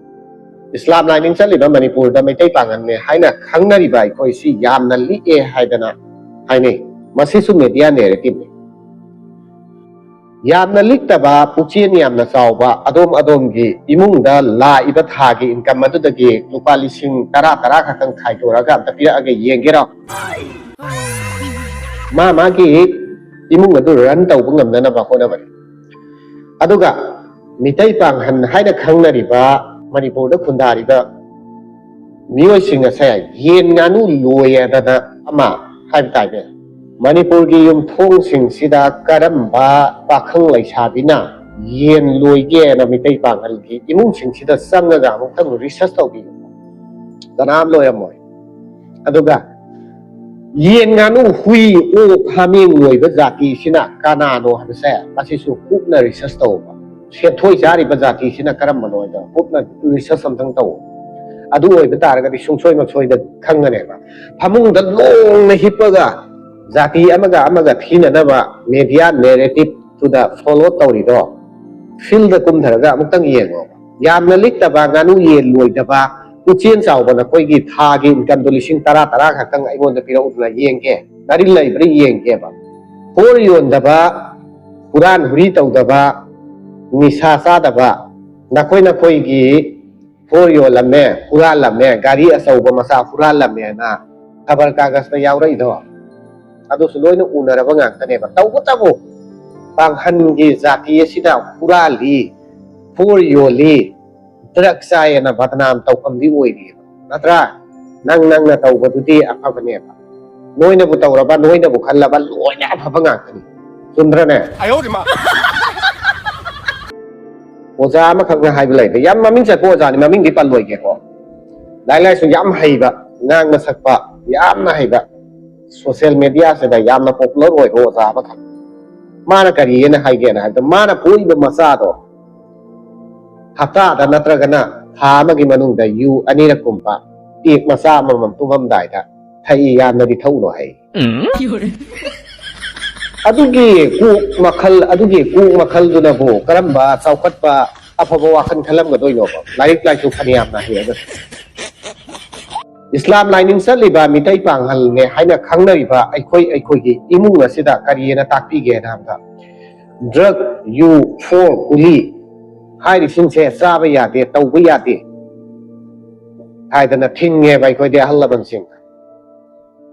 ꯏꯁꯂꯥꯝ ꯂꯥꯏꯅꯤꯡ ꯆꯠꯂꯤꯕ ꯃꯅꯤꯄꯨꯔꯗ ꯃꯩꯇꯩ ꯄꯥꯉꯜꯅꯦ ꯍꯥꯏꯅ ꯈꯪꯅꯔꯤꯕ ꯑꯩꯈꯣꯏꯁꯤ ꯌꯥꯝꯅ ꯂꯤꯛꯑꯦ ꯍꯥꯏꯗꯅ ꯍꯥꯏꯅꯩ꯫ ꯃꯁꯤꯁꯨ ꯃꯦꯗꯤꯌꯥ ꯅꯦꯔꯦꯇꯤꯚꯅꯤ꯫ ꯌꯥꯝꯅ ꯂꯤꯛꯇꯕ, ꯄꯨꯛꯆꯦꯜ ꯌꯥꯝꯅ ꯆꯥꯎꯕ, ꯑꯗꯣꯝ ꯑꯗꯣꯝꯒꯤ ꯏꯃꯨꯡꯗ ꯂꯥꯛꯏꯕ ꯊꯥꯒꯤ ꯏꯟꯀꯝ ꯑꯗꯨꯗꯒꯤ ꯂꯨꯄꯥ ꯂꯤꯁꯤꯡ ꯇꯔꯥ, ꯇꯔꯥ ꯈꯛꯇꯪ ꯈꯥꯏꯗꯣꯔꯒ ꯑꯝꯇ ꯄꯤꯔꯛꯑꯒ ꯌꯦꯡꯒꯦꯔꯣ? ꯃꯥ ꯃꯥꯒꯤ ꯏꯃꯨꯡ ꯑꯗꯨ ꯔꯟ ꯇꯧꯕ ꯉꯝꯅꯅꯕ ꯍꯣꯠꯅꯕꯅꯤ꯫ ꯑꯗꯨꯒ ꯃꯤꯇꯩ ꯄꯥꯡꯍꯟ ꯍꯥꯏꯅ ꯈꯪꯅꯔꯤꯕ ꯃꯅꯤꯄꯨꯔꯗ ꯈꯨꯟꯗꯥꯔꯤꯕ ꯃꯤꯑꯣꯏꯁꯤꯡ ꯑꯁꯦ ꯌꯦꯟ ꯉꯥꯅꯨ ꯂꯣꯏꯌꯦꯗꯅ ꯑꯃ ꯍꯥꯏꯕ ꯇꯥꯏꯅꯦ꯫ ꯃꯅꯤꯄꯨꯔꯒꯤ ꯌꯨꯝꯊꯣꯡꯁꯤꯡꯁꯤꯗ ꯀꯔꯝꯕ ꯄꯥꯈꯪ ꯂꯩꯁꯥꯕꯤꯅ ꯌꯦꯟ ꯂꯣꯏꯒꯦꯅ ꯃꯤꯇꯩ ꯄꯥꯡꯒꯜꯒꯤ ꯏꯃꯨꯡꯁꯤꯡꯁꯤꯗ ꯆꯪꯉꯒ ꯑꯃꯨꯛꯇꯪ ꯔꯤꯁꯔꯁ ꯇꯧꯕꯤꯌꯨ꯫ ꯀꯅꯥꯝ ꯂꯣꯏꯔꯝꯃꯣꯏ꯫ ꯑꯗꯨꯒ ꯌꯦꯟ, ꯉꯥꯅꯨ, ꯍꯨꯏ, ꯑꯣꯛ, ꯍꯥꯃꯦꯡ ꯂꯣꯏꯕ ꯖꯥꯇꯤꯁꯤꯅ ꯀꯅꯥꯅꯣ ꯍꯥꯏꯕꯁꯦ ꯃꯁꯤꯁꯨ ꯀꯨꯞꯅ ꯔꯤꯁꯔꯁ ꯇꯧꯕ꯫ ꯁꯦꯟꯊꯣꯏ ꯆꯥꯔꯤꯕ ꯖꯥꯇꯤꯁꯤꯅ ꯀꯔꯝꯕꯅꯣ ꯍꯥꯏꯗꯣ ꯀꯨꯞꯅ ꯔꯤꯁꯔꯁ ꯑꯝꯇꯪ ꯇꯧ꯫ ꯑꯗꯨ ꯑꯣꯏꯕ ꯇꯥꯔꯒꯗꯤ ꯁꯨꯡꯁꯣꯏ ꯃꯁꯣꯏꯗ ꯈꯪꯒꯅꯦꯕ꯫ ꯐꯃꯨꯡꯗ ꯂꯣꯡꯅ ꯍꯤꯞꯄꯒ ꯖꯥꯇꯤ ꯑꯃꯒ ꯑꯃꯒ ꯊꯤꯅꯅꯕ ꯃꯦꯗꯤꯌꯥ ꯅꯦꯔꯦꯇꯤꯞꯇꯨꯗ ꯐꯣꯂꯣ ꯇꯧꯔꯤꯗꯣ ꯐꯤꯜꯗ ꯀꯨꯝꯊꯔꯒ ꯑꯃꯨꯛꯇꯪ ꯌꯦꯡꯉꯣ꯫ ꯌꯥꯝꯅ ꯂꯤꯛꯇꯕ, ꯉꯥꯅꯨ ꯌꯦꯟ ꯂꯣꯏꯗꯕ, ꯄꯨꯛꯆꯦꯜ ꯆꯥꯎꯕ ꯅꯈꯣꯏꯒꯤ ꯊꯥꯒꯤ ꯏꯟꯀꯝꯗꯣ ꯂꯤꯁꯤꯡ ꯇꯔꯥ, ꯇꯔꯥ ꯈꯛꯇꯪ ꯑꯩꯉꯣꯟꯗ ꯄꯤꯔꯛꯎꯗꯅ ꯌꯦꯡꯒꯦ, ꯅꯥꯔꯤꯟ ꯂꯩꯕ꯭ꯔꯥ ꯌꯦꯡꯒꯦꯕ꯫ ꯍꯣꯔ ꯌꯣꯟꯗꯕ, ꯍꯨꯔꯥꯟ ꯍꯨꯔꯤ ꯇꯧꯗꯕ, ꯅꯤꯁꯥ ꯆꯥꯗꯕ, ꯅꯈꯣꯏ ꯅꯈꯣꯏꯒꯤ ꯍꯣꯔ ꯌꯣꯜꯂꯝꯃꯦ, ꯍꯨꯔꯥꯜꯂꯝꯃꯦ, ꯒꯥꯔꯤ ꯑꯆꯧꯕ ꯃꯆꯥ ꯍꯨꯔꯥꯜꯂꯝꯃꯦꯅ ꯈꯕꯔ ꯀꯥꯒꯖꯇ ꯌꯥꯎꯔꯛꯏꯗꯣ, ꯑꯗꯨꯁꯨ ꯂꯣꯏꯅ ꯎꯅꯔꯕ ꯉꯥꯛꯇꯅꯦꯕ꯫ ꯇꯧꯕꯇꯕꯨ ꯄꯥꯡꯍꯟꯒꯤ ꯖꯥꯇꯤ ꯑꯁꯤꯗ ꯍꯨꯔꯥꯜꯂꯤ, ꯍꯣꯔ ꯌꯣꯜꯂꯤ, ꯗ꯭ꯔꯒ ꯆꯥꯏꯌꯦꯅ ꯕꯗꯅꯥꯝ ꯇꯧꯐꯝꯗꯤ ꯑꯣꯏꯔꯤꯑꯕ, ꯅꯠꯇ꯭ꯔꯥ? ꯅꯪ ꯅꯪꯅ ꯇꯧꯕꯗꯨꯗꯤ ꯑꯐꯕꯅꯦꯕ꯫ ꯅꯣꯏꯅꯕꯨ ꯇꯧꯔꯕ, ꯅꯣꯏꯅꯕꯨ ꯈꯜꯂꯕ, ꯂꯣꯏꯅ ꯑꯐꯕ ꯉꯥꯛꯇꯅꯤ꯫ ꯆꯨꯝꯗ꯭ꯔꯅꯦ? ꯑꯣꯖꯥ ꯑꯃꯈꯛꯅ ꯍꯥꯏꯕ ꯂꯩꯔꯦ, ꯌꯥꯝ ꯃꯃꯤꯡ ꯆꯠꯄ ꯑꯣꯖꯥꯅꯤ, ꯃꯃꯤꯡꯗꯤ ꯄꯜꯂꯣꯏꯒꯦꯀꯣ꯫ ꯂꯥꯏꯔꯤꯛ ꯂꯥꯏꯁꯨ ꯌꯥꯝ ꯍꯩꯕ, ꯉꯥꯡꯕ ꯁꯛꯄ ꯌꯥꯝꯅ ꯍꯩꯕ, ꯁꯣꯁꯤꯌꯦꯜ ꯃꯦꯗꯤꯌꯥꯁꯤꯗ ꯌꯥꯝꯅ ꯄꯣꯄꯨꯂꯔ ꯑꯣꯏꯕ ꯑꯣꯖꯥ ꯑꯃꯈꯛ꯫ ꯃꯥꯅ ꯀꯔꯤꯅ ꯍꯥꯏꯒꯦꯅ ꯍꯥꯏꯕꯗ, ꯃꯥꯅ ꯄꯣꯛꯏꯕ ꯃꯆꯥꯗꯣ ꯍꯞꯇꯥꯗ ꯅꯠꯇ꯭ꯔꯒꯅ ꯊꯥ ꯑꯃꯒꯤ ꯃꯅꯨꯡꯗ ꯌꯨ ꯑꯅꯤꯔꯛꯀꯨꯝꯕ, ꯄꯦꯛ ꯃꯆꯥ ꯑꯃꯃꯝ ꯇꯨꯝꯃꯝꯗꯥꯏꯗ ꯊꯛꯏ, ꯌꯥꯝꯅꯗꯤ ꯊꯛꯎꯅꯣ ꯍꯥꯏ꯫ ꯑꯗꯨꯒꯤ ꯀꯣꯛ ꯃꯈꯜ, ꯑꯗꯨꯒꯤ ꯀꯣꯛ ꯃꯈꯜꯗꯨꯅꯕꯨ ꯀꯔꯝꯕ ꯆꯥꯎꯈꯠꯄ ꯑꯐꯕ ꯋꯥꯈꯜ ꯈꯜꯂꯝꯒꯗꯣꯏꯅꯣꯕ? ꯂꯥꯏꯔꯤꯛ ꯂꯥꯏꯁꯨ ꯐꯅꯌꯥꯝꯅ ꯍꯩꯔꯒꯁꯨ꯫ ꯏꯁꯂꯥꯝ ꯂꯥꯏꯅꯤꯡ ꯆꯠꯂꯤꯕ ꯃꯤꯇꯩ ꯄꯥꯡꯍꯜꯅꯦ ꯍꯥꯏꯅ ꯈꯪꯅꯔꯤꯕ ꯑꯩꯈꯣꯏ, ꯑꯩꯈꯣꯏꯒꯤ ꯏꯃꯨꯡ ꯑꯁꯤꯗ ꯀꯔꯤꯅ ꯇꯥꯛꯄꯤꯒꯦꯅ ꯍꯥꯏꯕꯗ, ꯗ꯭ꯔꯒ, ꯌꯨ, ꯐꯣꯔ, ꯒꯨꯂꯤ ꯍꯥꯏꯔꯤꯁꯤꯡꯁꯦ ꯆꯥꯕ ꯌꯥꯗꯦ, ꯇꯧꯕ ꯌꯥꯗꯦ ꯍꯥꯏꯗꯅ ꯊꯤꯡꯉꯦꯕ ꯑꯩꯈꯣꯏꯗꯤ ꯑꯍꯜ ꯂꯃꯟꯁꯤꯡ꯫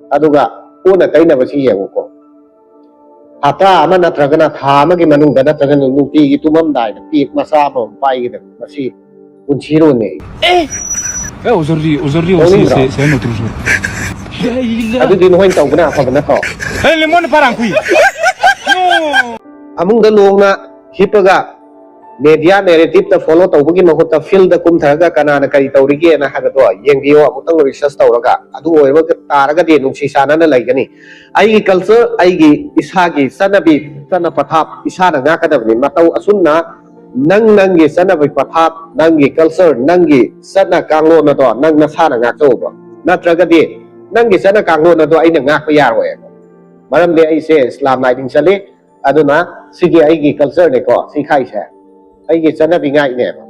ꯑꯗꯨꯒ ꯑꯣꯟꯅ ꯇꯩꯅꯕꯁꯤ ꯌꯦꯡꯉꯨꯀꯣ꯫ ꯍꯞꯇꯥ ꯑꯃ ꯅꯠꯇ꯭ꯔꯒꯅ ꯊꯥ ꯑꯃꯒꯤ ꯃꯅꯨꯡꯗ ꯅꯠꯇ꯭ꯔꯒꯅ ꯅꯨꯡꯇꯤꯒꯤ ꯇꯨꯝꯃꯝꯗꯥꯏꯗ ꯄꯦꯛ ꯃꯆꯥ ꯑꯃꯃꯝ ꯄꯥꯏꯒꯗꯕ, ꯃꯁꯤ ꯄꯨꯟꯁꯤꯔꯣꯟꯅꯦ꯫ Eh, aujourd'hui, aujourd'hui aussi, Lónìꯡꯗ꯭ꯔꯣ? C'est c'est un autre jour. ꯑꯗꯨꯗꯤ ꯅꯈꯣꯏꯅ ꯇꯧꯕꯅ ꯑꯐꯕ ꯅꯠꯇ꯭ꯔꯣ? Eh, le monde part en couille. ꯐꯃꯨꯡꯗ ꯂꯣꯡꯅ ꯍꯤꯞꯄꯒ ꯃꯦꯗꯤꯌꯥ ꯅꯦꯔꯦꯇꯤꯞꯇ ꯐꯣꯂꯣ ꯇꯧꯕꯒꯤ ꯃꯍꯨꯠꯇ ꯐꯤꯜꯗ ꯀꯨꯝꯊꯔꯒ ꯀꯅꯥꯅ ꯀꯔꯤ ꯇꯧꯔꯤꯒꯦꯅ ꯍꯥꯏꯕꯗꯣ ꯌꯦꯡꯕꯤꯌꯣ ꯑꯃꯨꯛꯇꯪ, ꯔꯤꯁꯔꯁ ꯇꯧꯔꯒ꯫ ꯑꯗꯨ ꯑꯣꯏꯕ ꯇꯥꯔꯒꯗꯤ ꯅꯨꯡꯁꯤ ꯆꯥꯟꯅꯅ ꯂꯩꯒꯅꯤ꯫ ꯑꯩꯒꯤ ꯀꯜꯆꯔ, ꯑꯩꯒꯤ ꯏꯁꯥꯒꯤ ꯆꯠꯅꯕꯤ, ꯆꯠꯅ ꯄꯊꯥꯞ ꯏꯁꯥꯅ ꯉꯥꯛꯀꯗꯕꯅꯤ꯫ ꯃꯇꯧ ꯑꯁꯨꯝꯅ ꯅꯪ ꯅꯪꯒꯤ ꯆꯠꯅꯕꯤ ꯄꯊꯥꯞ, ꯅꯪꯒꯤ ꯀꯜꯆꯔ, ꯅꯪꯒꯤ ꯆꯠꯅ ꯀꯥꯡꯂꯣꯟ ꯑꯗꯣ ꯅꯪ ꯅꯁꯥꯅ ꯉꯥꯛꯆꯧꯕ꯫ ꯅꯠꯇ꯭ꯔꯒꯗꯤ ꯅꯪꯒꯤ ꯆꯠꯅ ꯀꯥꯡꯂꯣꯟ ꯑꯗꯣ ꯑꯩꯅ ꯉꯥꯛꯄ ꯌꯥꯔꯣꯏꯕ꯫ ꯃꯔꯝꯗꯤ ꯑꯩꯁꯦ ꯏꯁꯂꯥꯝ ꯂꯥꯏꯅꯤꯡ ꯆꯠꯂꯤ, ꯑꯗꯨꯅ ꯁꯤꯒꯤ ꯑꯩꯒꯤ ꯀꯜꯆꯔꯅꯦꯀꯣ ꯁꯤ ꯈꯥꯏꯁꯦ꯫ ꯑꯩꯒꯤ ꯆꯠꯅꯕꯤ ꯉꯥꯛꯏꯅꯦꯕ꯫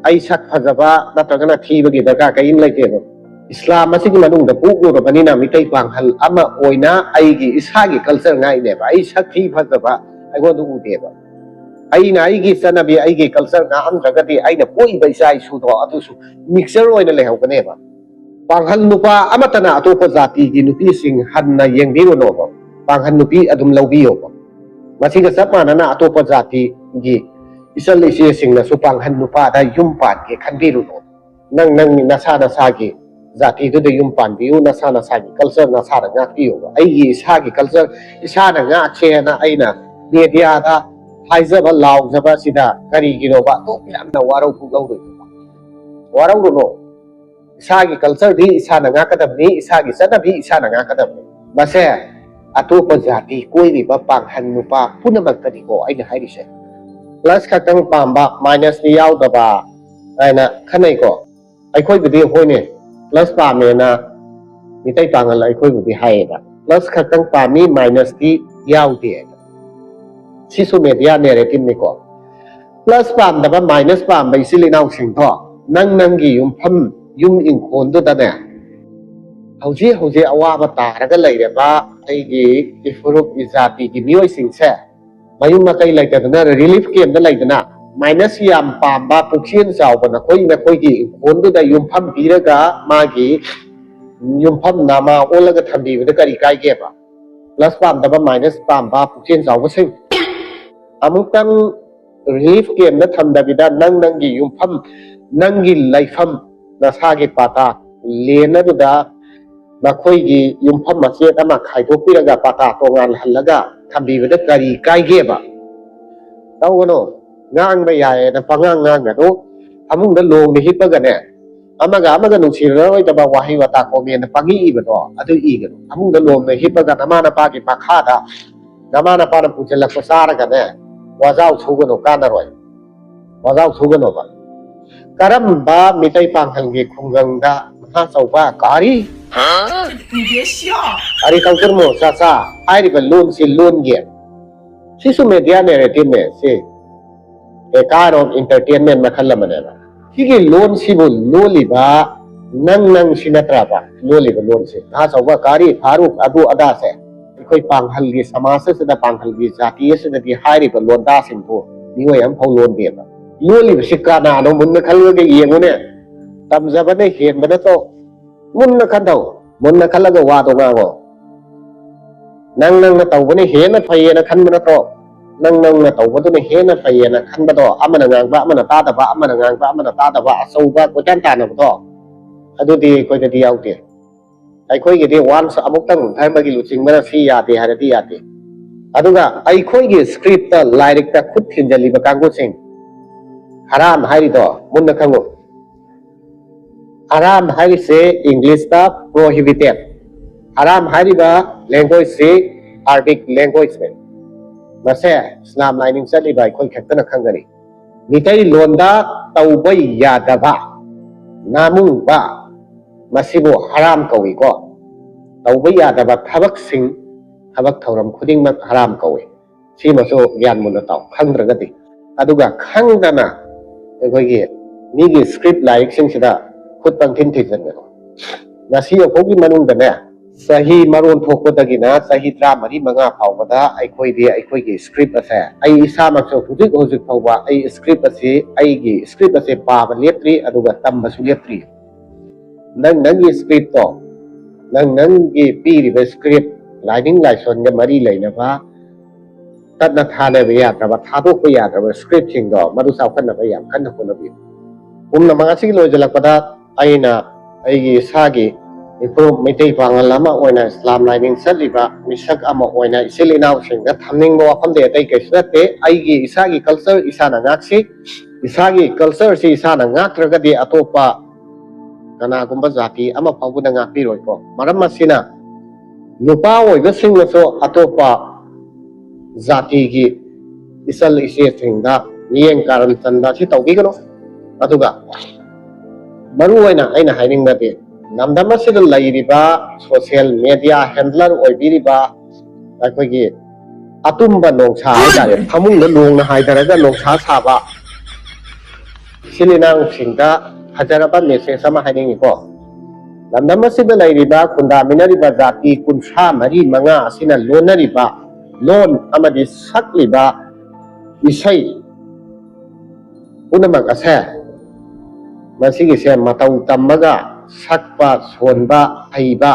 ꯑꯩ ꯁꯛ ꯐꯖꯕ ꯅꯠꯇ꯭ꯔꯒꯅ ꯊꯤꯕꯒꯤ ꯗꯔꯀꯥꯔ ꯀꯔꯤꯝ ꯂꯩꯇꯦꯕ꯫ ꯏꯁꯂꯥꯝ ꯑꯁꯤꯒꯤ ꯃꯅꯨꯡꯗ ꯄꯣꯛꯂꯨꯔꯕꯅꯤꯅ ꯃꯤꯇꯩ ꯄꯥꯡꯒꯜ ꯑꯃ ꯑꯣꯏꯅ ꯑꯩꯒꯤ ꯏꯁꯥꯒꯤ ꯀꯜꯆꯔ ꯉꯥꯛꯏꯅꯦꯕ꯫ ꯑꯩ ꯁꯛ ꯊꯤ ꯐꯖꯕ ꯑꯩꯉꯣꯟꯗ ꯎꯗꯦꯕ꯫ ꯑꯩꯅ ꯑꯩꯒꯤ ꯆꯠꯅꯕꯤ, ꯑꯩꯒꯤ ꯀꯜꯆꯔ ꯉꯥꯛꯑꯝꯗ꯭ꯔꯒꯗꯤ ꯑꯩꯅ ꯄꯣꯛꯏꯕ ꯏꯆꯥ ꯏꯁꯨꯗꯣ ꯑꯗꯨꯁꯨ ꯃꯤꯛꯆꯔ ꯑꯣꯏꯅ ꯂꯩꯍꯧꯒꯅꯦꯕ꯫ ꯄꯥꯡꯒꯜ ꯅꯨꯄꯥ ꯑꯃꯠꯇꯅ ꯑꯇꯣꯞꯄ ꯖꯥꯇꯤꯒꯤ ꯅꯨꯄꯤꯁꯤꯡ ꯍꯟꯅ ꯌꯦꯡꯕꯤꯔꯨꯅꯣꯕ꯫ ꯄꯥꯡꯒꯜ ꯅꯨꯄꯤ ꯑꯗꯨꯝ ꯂꯧꯕꯤꯌꯣꯕ꯫ ꯃꯁꯤꯒ ꯆꯞ ꯃꯥꯟꯅꯅ ꯑꯇꯣꯞꯄ ꯖꯥꯇꯤꯒꯤ ꯏꯆꯜ ꯏꯆꯦꯁꯤꯡꯅꯁꯨ ꯄꯥꯡꯒꯜ ꯅꯨꯄꯥꯗ ꯌꯨꯝ ꯄꯥꯟꯒꯦ ꯈꯟꯕꯤꯔꯨꯅꯣ꯫ ꯅꯪ ꯅꯪ ꯅꯁꯥ ꯅꯁꯥꯒꯤ ꯖꯥꯇꯤꯗꯨꯗ ꯌꯨꯝ ꯄꯥꯟꯕꯤꯌꯨ, ꯅꯁꯥ ꯅꯁꯥꯒꯤ ꯀꯜꯆꯔ ꯅꯁꯥꯅ ꯉꯥꯛꯄꯤꯌꯨꯕ꯫ ꯑꯩꯒꯤ ꯏꯁꯥꯒꯤ ꯀꯜꯆꯔ ꯏꯁꯥꯅ ꯉꯥꯛꯁꯦꯅ ꯑꯩꯅ ꯃꯦꯗꯤꯌꯥꯗ ꯍꯥꯏꯖꯕ ꯂꯥꯎꯖꯕ ꯑꯁꯤꯗ ꯀꯔꯤꯒꯤꯅꯣꯕ ꯑꯗꯨꯛ ꯌꯥꯝꯅ ꯋꯥꯔꯧ ꯄꯨꯛꯂꯧꯗꯣꯏꯅꯣꯕ? ꯋꯥꯔꯧꯔꯨꯅꯣ꯫ ꯏꯁꯥꯒꯤ ꯀꯜꯆꯔꯗꯤ ꯏꯁꯥꯅ ꯉꯥꯛꯀꯗꯕꯅꯤ, ꯏꯁꯥꯒꯤ ꯆꯠꯅꯕꯤ ꯏꯁꯥꯅ ꯉꯥꯛꯀꯗꯕꯅꯤ꯫ ꯃꯁꯦ ꯑꯇꯣꯞꯄ ꯖꯥꯇꯤ ꯀꯣꯏꯔꯤꯕ ꯄꯥꯡꯍꯟ ꯅꯨꯄꯥ ꯄꯨꯝꯅꯃꯛꯇꯅꯤꯀꯣ ꯑꯩꯅ ꯍꯥꯏꯔꯤꯁꯦ꯫ ꯄ꯭ꯂꯁ ꯈꯛꯇꯪ ꯄꯥꯝꯕ, ꯃꯥꯏꯅꯁꯇꯤ ꯌꯥꯎꯗꯕ ꯍꯥꯏꯅ ꯈꯟꯅꯩꯀꯣ꯫ ꯑꯩꯈꯣꯏꯕꯨꯗꯤ ꯍꯣꯏꯅꯦ, ꯄ꯭ꯂꯁ ꯄꯥꯝꯃꯦꯅ ꯃꯤꯇꯩ ꯄꯥꯡꯒꯜ ꯑꯩꯈꯣꯏꯕꯨꯗꯤ ꯍꯥꯏꯌꯦꯕ, ꯄ꯭ꯂꯁ ꯈꯛꯇꯪ ꯄꯥꯝꯃꯤ, ꯃꯥꯏꯅꯁꯇꯤ ꯌꯥꯎꯗꯦ꯫ ꯁꯤꯁꯨ ꯃꯦꯗꯤꯌꯥ ꯅꯦꯔꯦꯇꯤꯞꯅꯤꯀꯣ꯫ ꯄ꯭ꯂꯁ ꯄꯥꯝꯗꯕ, ꯃꯥꯏꯅꯁ ꯄꯥꯝꯕ ꯏꯆꯤꯜ ꯏꯅꯥꯎꯁꯤꯡꯗꯣ, ꯅꯪ ꯅꯪꯒꯤ ꯌꯨꯝꯐꯝ, ꯌꯨꯝ ꯏꯪꯈꯣꯜꯗꯨꯗꯅꯦ, ꯍꯧꯖꯤꯛ ꯍꯧꯖꯤꯛ ꯑꯋꯥꯕ ꯇꯥꯔꯒ ꯂꯩꯔꯕ ꯑꯩꯒꯤ ꯏꯐꯨꯔꯨꯞ ꯏꯖꯥꯇꯤꯒꯤ ꯃꯤꯑꯣꯏꯁꯤꯡꯁꯦ, ꯃꯌꯨꯝ ꯃꯀꯩ ꯂꯩꯇꯗꯅ ꯔꯤꯂꯤꯐ ꯀꯦꯝꯗ ꯂꯩꯗꯅ, ꯃꯥꯏꯅꯁ ꯌꯥꯝ ꯄꯥꯝꯕ ꯄꯨꯛꯆꯦꯜ ꯆꯥꯎꯕ ꯅꯈꯣꯏ ꯅꯈꯣꯏꯒꯤ ꯏꯪꯈꯣꯜꯗꯨꯗ ꯌꯨꯝꯐꯝ ꯄꯤꯔꯒ ꯃꯥꯒꯤ ꯌꯨꯝꯐꯝ ꯅꯥꯃꯥ ꯑꯣꯜꯂꯒ ꯊꯝꯕꯤꯕꯗ ꯀꯔꯤ ꯀꯥꯏꯒꯦꯕ? ꯄ꯭ꯂꯁ ꯄꯥꯝꯗꯕ, ꯃꯥꯏꯅꯁ ꯄꯥꯝꯕ ꯄꯨꯛꯆꯦꯜ ꯆꯥꯎꯕꯁꯤꯡ, ꯑꯃꯨꯛꯇꯪ ꯔꯤꯂꯤꯐ ꯀꯦꯝꯗ ꯊꯝꯗꯕꯤꯗ ꯅꯪ ꯅꯪꯒꯤ ꯌꯨꯝꯐꯝ, ꯅꯪꯒꯤ ꯂꯩꯐꯝ, ꯅꯁꯥꯒꯤ ꯄꯥꯇꯥ ꯂꯦꯟ ꯑꯗꯨꯗ ꯃꯈꯣꯏꯒꯤ ꯌꯨꯝꯐꯝ ꯃꯆꯦꯠ ꯑꯃ ꯈꯥꯏꯗꯣꯛꯄꯤꯔꯒ ꯄꯥꯇꯥ ꯇꯣꯉꯥꯟꯍꯜꯂꯒ ꯊꯝꯕꯤꯕꯗ ꯀꯔꯤ ꯀꯥꯏꯒꯦꯕ? ꯇꯧꯒꯅꯨ꯫ ꯉꯥꯡꯕ ꯌꯥꯏꯌꯦꯅ ꯄꯉꯥꯡ ꯉꯥꯡꯒꯅꯨ꯫ ꯐꯃꯨꯡꯗ ꯂꯣꯡꯅ ꯍꯤꯞꯄꯒꯅꯦ, ꯑꯃꯒ ꯑꯃꯒ ꯅꯨꯡꯁꯤꯔꯔꯣꯏꯗꯕ ꯋꯥꯍꯩ ꯋꯥꯇꯥ ꯀꯣꯃꯦꯟꯗ ꯄꯪꯏ ꯏꯕꯗꯣ ꯑꯗꯨ ꯏꯒꯅꯨ꯫ ꯐꯃꯨꯡꯗ ꯂꯣꯡꯅ ꯍꯤꯞꯄꯒ ꯅꯃꯥ ꯅꯄꯥꯒꯤ ꯃꯈꯥꯗ ꯅꯃꯥ ꯅꯄꯥꯅ ꯄꯨꯁꯤꯜꯂꯛꯄ ꯆꯥꯔꯒꯅꯦ, ꯋꯥꯖꯥꯎ ꯁꯨꯒꯅꯨ, ꯀꯥꯟꯅꯔꯣꯏ꯫ ꯋꯥꯖꯥꯎ ꯁꯨꯒꯅꯣꯕ꯫ ꯀꯔꯝꯕ ꯃꯤꯇꯩ ꯄꯥꯡꯒꯜꯒꯤ ꯈꯨꯡꯒꯪꯗ ꯃꯍꯥ ꯆꯧꯕ ꯀꯥꯔꯤ? ꯀꯔꯤ ꯇꯧꯗꯣꯔꯃꯣ ꯆꯥꯆꯥ? ꯍꯥꯏꯔꯤꯕ ꯂꯣꯟꯁꯤ ꯂꯣꯟꯒꯦ꯫ ꯁꯤꯁꯨ ꯃꯦꯗꯤꯌꯥ ꯅꯦꯔꯦꯇꯤꯚꯅꯦ꯫ ꯁꯤ ꯑꯦ ꯀꯥꯏꯟ ꯑꯣꯐ ꯏꯟꯇꯔꯇꯦꯟꯃꯦꯟ ꯃꯈꯜ ꯑꯃꯅꯦꯕ꯫ ꯁꯤꯒꯤ ꯂꯣꯟꯁꯤꯕꯨ ꯂꯣꯜꯂꯤꯕ ꯅꯪ, ꯅꯪꯁꯤ ꯅꯠꯇ꯭ꯔꯕ ꯂꯣꯜꯂꯤꯕ ꯂꯣꯟꯁꯦ? ꯅꯍꯥ ꯆꯧꯕ ꯀꯥꯔꯤ, ꯐꯥꯔꯨꯛ, ꯑꯗꯨ ꯑꯗꯥꯁꯦ ꯑꯩꯈꯣꯏ ꯄꯥꯡꯒꯜꯒꯤ ꯁꯃꯥꯖ ꯑꯁꯤꯗ, ꯄꯥꯡꯒꯜꯒꯤ ꯖꯥꯇꯤ ꯑꯁꯤꯗꯗꯤ ꯍꯥꯏꯔꯤꯕ ꯂꯣꯟꯗꯥꯁꯤꯡꯕꯨ ꯃꯤꯑꯣꯏ ꯑꯃꯐꯥꯎ ꯂꯣꯟꯗꯦꯕ꯫ ꯂꯣꯜꯂꯤꯕꯁꯤ ꯀꯅꯥꯅꯣ ꯃꯨꯟꯅ ꯈꯜꯂꯒ ꯌꯦꯡꯉꯨꯅꯦ꯫ ꯇꯝꯖꯕꯅ ꯍꯦꯟꯕ ꯅꯠꯇ꯭ꯔꯣ? ꯃꯨꯟꯅ ꯈꯟꯊꯧ꯫ ꯃꯨꯟꯅ ꯈꯜꯂꯒ ꯋꯥꯗꯣ ꯉꯥꯡꯉꯣ꯫ ꯅꯪ ꯅꯪꯅ ꯇꯧꯕꯅ ꯍꯦꯟꯅ ꯐꯩꯌꯦꯅ ꯈꯟꯕ ꯅꯠꯇ꯭ꯔꯣ? ꯅꯪ ꯅꯪꯅ ꯇꯧꯕꯗꯨꯅ ꯍꯦꯟꯅ ꯐꯩꯌꯦꯅ ꯈꯟꯕꯗꯣ, ꯑꯃꯅ ꯉꯥꯡꯕ ꯑꯃꯅ ꯇꯥꯗꯕ, ꯑꯃꯅ ꯉꯥꯡꯕ ꯑꯃꯅ ꯇꯥꯗꯕ, ꯑꯆꯧꯕ ꯀꯣꯏꯇꯥꯟ ꯇꯥꯟꯅꯕꯗꯣ, ꯑꯗꯨꯗꯤ ꯑꯩꯈꯣꯏꯗꯗꯤ ꯌꯥꯎꯗꯦ꯫ ꯑꯩꯈꯣꯏꯒꯤꯗꯤ ꯋꯥꯟꯁ ꯑꯃꯨꯛꯇꯪ ꯙꯔꯃꯒꯤ ꯂꯨꯆꯤꯡꯕꯅ ꯁꯤ ꯌꯥꯗꯦ ꯍꯥꯏꯔꯗꯤ ꯌꯥꯗꯦ꯫ ꯑꯗꯨꯒ ꯑꯩꯈꯣꯏꯒꯤ ꯁ꯭ꯀ꯭ꯔꯤꯞꯇ, ꯂꯥꯏꯔꯤꯛꯇ ꯈꯨꯠ ꯊꯤꯟꯖꯜꯂꯤꯕ ꯀꯥꯡꯕꯨꯁꯤꯡ, ꯍꯔꯥꯝ ꯍꯥꯏꯔꯤꯗꯣ ꯃꯨꯟꯅ ꯈꯪꯉꯨ꯫ ꯍꯔꯥꯝ ꯍꯥꯏꯔꯤꯁꯦ ꯏꯪꯂꯤꯁꯇ ꯄ꯭ꯔꯣꯍꯤꯕꯤꯇꯦꯠ꯫ ꯍꯔꯥꯝ ꯍꯥꯏꯔꯤꯕ ꯂꯦꯡꯒ꯭ꯋꯦꯖꯁꯤ ꯑꯔꯕꯤꯛ ꯂꯦꯡꯒ꯭ꯋꯦꯖꯅꯦ꯫ ꯃꯁꯦ ꯏꯁꯂꯥꯝ ꯂꯥꯏꯅꯤꯡ ꯆꯠꯂꯤꯕ ꯑꯩꯈꯣꯏ ꯈꯛꯇꯅ ꯈꯪꯒꯅꯤ꯫ ꯃꯤꯇꯩꯂꯣꯟꯗ ꯇꯧꯕ ꯌꯥꯗꯕ, ꯅꯥꯃꯨꯡꯕ, ꯃꯁꯤꯕꯨ ꯍꯔꯥꯝ ꯀꯧꯏꯀꯣ꯫ ꯇꯧꯕ ꯌꯥꯗꯕ ꯊꯕꯛꯁꯤꯡ, ꯊꯕꯛ ꯊꯧꯔꯝ ꯈꯨꯗꯤꯡꯃꯛ ꯍꯔꯥꯝ ꯀꯧꯏ꯫ ꯁꯤꯃꯁꯨ ꯒ꯭ꯌꯥꯟ ꯃꯨꯟꯅ ꯇꯥꯎ, ꯈꯪꯗ꯭ꯔꯒꯗꯤ꯫ ꯑꯗꯨꯒ ꯈꯪꯗꯅ ꯑꯩꯈꯣꯏꯒꯤ ꯃꯤꯒꯤ ꯁ꯭ꯀ꯭ꯔꯤꯞ ꯂꯥꯏꯔꯤꯛꯁꯤꯡꯁꯤꯗ ꯈꯨꯠ ꯄꯪꯊꯤꯟ ꯊꯤꯟꯖꯤꯟꯒꯅꯨ꯫ ꯉꯁꯤ ꯐꯥꯎꯒꯤ ꯃꯅꯨꯡꯗꯅꯦ, ꯆꯍꯤ ꯃꯔꯣꯟ ꯊꯣꯛꯄꯗꯒꯤꯅ ꯆꯍꯤ ꯇꯔꯥꯃꯔꯤ ꯃꯉꯥ ꯐꯥꯎꯕꯗ ꯑꯩꯈꯣꯏꯗꯤ ꯑꯩꯈꯣꯏꯒꯤ ꯁ꯭ꯀ꯭ꯔꯤꯞ ꯑꯁꯦ, ꯑꯩ ꯏꯁꯥꯃꯛꯁꯨ ꯍꯧꯖꯤꯛ ꯍꯧꯖꯤꯛ ꯐꯥꯎꯕ ꯑꯩ ꯁ꯭ꯀ꯭ꯔꯤꯞ ꯑꯁꯤ, ꯑꯩꯒꯤ ꯁ꯭ꯀ꯭ꯔꯤꯞ ꯑꯁꯦ ꯄꯥꯕ ꯂꯦꯞꯇ꯭ꯔꯤ, ꯑꯗꯨꯒ ꯇꯝꯕꯁꯨ ꯂꯦꯞꯇ꯭ꯔꯤ꯫ ꯅꯪ ꯅꯪꯒꯤ ꯁ꯭ꯀ꯭ꯔꯤꯞꯇꯣ, ꯅꯪ ꯅꯪꯒꯤ ꯄꯤꯔꯤꯕ ꯁ꯭ꯀ꯭ꯔꯤꯞ ꯂꯥꯏꯅꯤꯡ ꯂꯥꯏꯁꯣꯟꯒ ꯃꯔꯤ ꯂꯩꯅꯕ ꯇꯠꯅ ꯊꯥꯅꯕ ꯌꯥꯗ꯭ꯔꯕ, ꯊꯥꯗꯣꯛꯄ ꯌꯥꯗ꯭ꯔꯕ ꯁ꯭ꯀ꯭ꯔꯤꯞꯁꯤꯡꯗꯣ ꯃꯗꯨ ꯆꯥꯎꯈꯠꯅꯕ ꯌꯥꯝ ꯀꯟꯅ ꯍꯣꯠꯅꯕꯤꯌꯨ꯫ ꯄꯨꯝꯅꯃꯛ ꯑꯁꯤꯒꯤ ꯂꯣꯏꯁꯤꯜꯂꯛꯄꯗ ꯑꯩꯅ ꯑꯩꯒꯤ ꯏꯁꯥꯒꯤ ꯃꯤꯐꯨꯔꯨꯞ ꯃꯩꯇꯩ ꯄꯥꯉꯜ ꯑꯃ ꯑꯣꯏꯅ ꯏꯁꯂꯥꯝ ꯂꯥꯏꯅꯤꯡ ꯆꯠꯂꯤꯕ ꯃꯤꯁꯛ ꯑꯃ ꯑꯣꯏꯅ ꯏꯆꯤꯜ ꯏꯅꯥꯎꯁꯤꯡꯗ ꯊꯝꯅꯤꯡꯕ ꯋꯥꯐꯝꯗꯤ ꯑꯇꯩ ꯀꯩꯁꯨ ꯅꯠꯇꯦ꯫ ꯑꯩꯒꯤ ꯏꯁꯥꯒꯤ ꯀꯜꯆꯔ ꯏꯁꯥꯅ ꯉꯥꯛꯁꯤ꯫ ꯏꯁꯥꯒꯤ ꯀꯜꯆꯔꯁꯤ ꯏꯁꯥꯅ ꯉꯥꯛꯇ꯭ꯔꯒꯗꯤ ꯑꯇꯣꯞꯄ ꯀꯅꯥꯒꯨꯝꯕ ꯖꯥꯇꯤ ꯑꯃ ꯐꯥꯎꯕꯅ ꯉꯥꯛꯄꯤꯔꯣꯏꯀꯣ꯫ ꯃꯔꯝ ꯑꯁꯤꯅ ꯅꯨꯄꯥ ꯑꯣꯏꯕꯁꯤꯡꯅꯁꯨ ꯑꯇꯣꯞꯄ ꯖꯥꯇꯤꯒꯤ ꯏꯆꯜ ꯏꯆꯦꯁꯤꯡꯗ ꯃꯤꯠꯌꯦꯡ ꯀꯥꯔꯟ ꯆꯟꯕ ꯑꯁꯤ ꯇꯧꯕꯤꯒꯅꯨ꯫ ꯑꯗꯨꯒ ꯃꯔꯨ ꯑꯣꯏꯅ ꯑꯩꯅ ꯍꯥꯏꯅꯤꯡꯕꯗꯤ, ꯂꯝꯗꯝ ꯑꯁꯤꯗ ꯂꯩꯔꯤꯕ ꯁꯣꯁꯤꯌꯦꯜ ꯃꯦꯗꯤꯌꯥ ꯍꯦꯟꯗꯂꯔ ꯑꯣꯏꯕꯤꯔꯤꯕ ꯑꯩꯈꯣꯏꯒꯤ ꯑꯇꯨꯝꯕ ꯅꯣꯡꯁꯥ ꯍꯥꯏꯇꯥꯔꯦ, ꯐꯃꯨꯡꯗ ꯂꯣꯡꯅ ꯍꯥꯏꯊꯔꯒ ꯅꯣꯡꯁꯥ ꯁꯥꯕ ꯏꯆꯤꯜ ꯏꯅꯥꯎꯁꯤꯡꯗ ꯐꯖꯔꯕ ꯃꯦꯁꯦꯖ ꯑꯃ ꯍꯥꯏꯅꯤꯡꯉꯤꯀꯣ꯫ ꯂꯝꯗꯝ ꯑꯁꯤꯗ ꯂꯩꯔꯤꯕ ꯈꯨꯟꯗꯥꯃꯤꯟꯅꯔꯤꯕ ꯖꯥꯇꯤ ꯀꯨꯟꯊ꯭ꯔꯥ ꯃꯔꯤ ꯃꯉꯥ ꯑꯁꯤꯅ ꯂꯣꯟꯅꯔꯤꯕ ꯂꯣꯟ ꯑꯃꯗꯤ ꯁꯛꯂꯤꯕ ꯏꯁꯩ ꯄꯨꯝꯅꯃꯛ ꯑꯁꯦ, ꯃꯁꯤꯒꯤꯁꯦ ꯃꯇꯧ ꯇꯝꯃꯒ ꯁꯛꯄ ꯁꯣꯟꯕ ꯍꯩꯕ,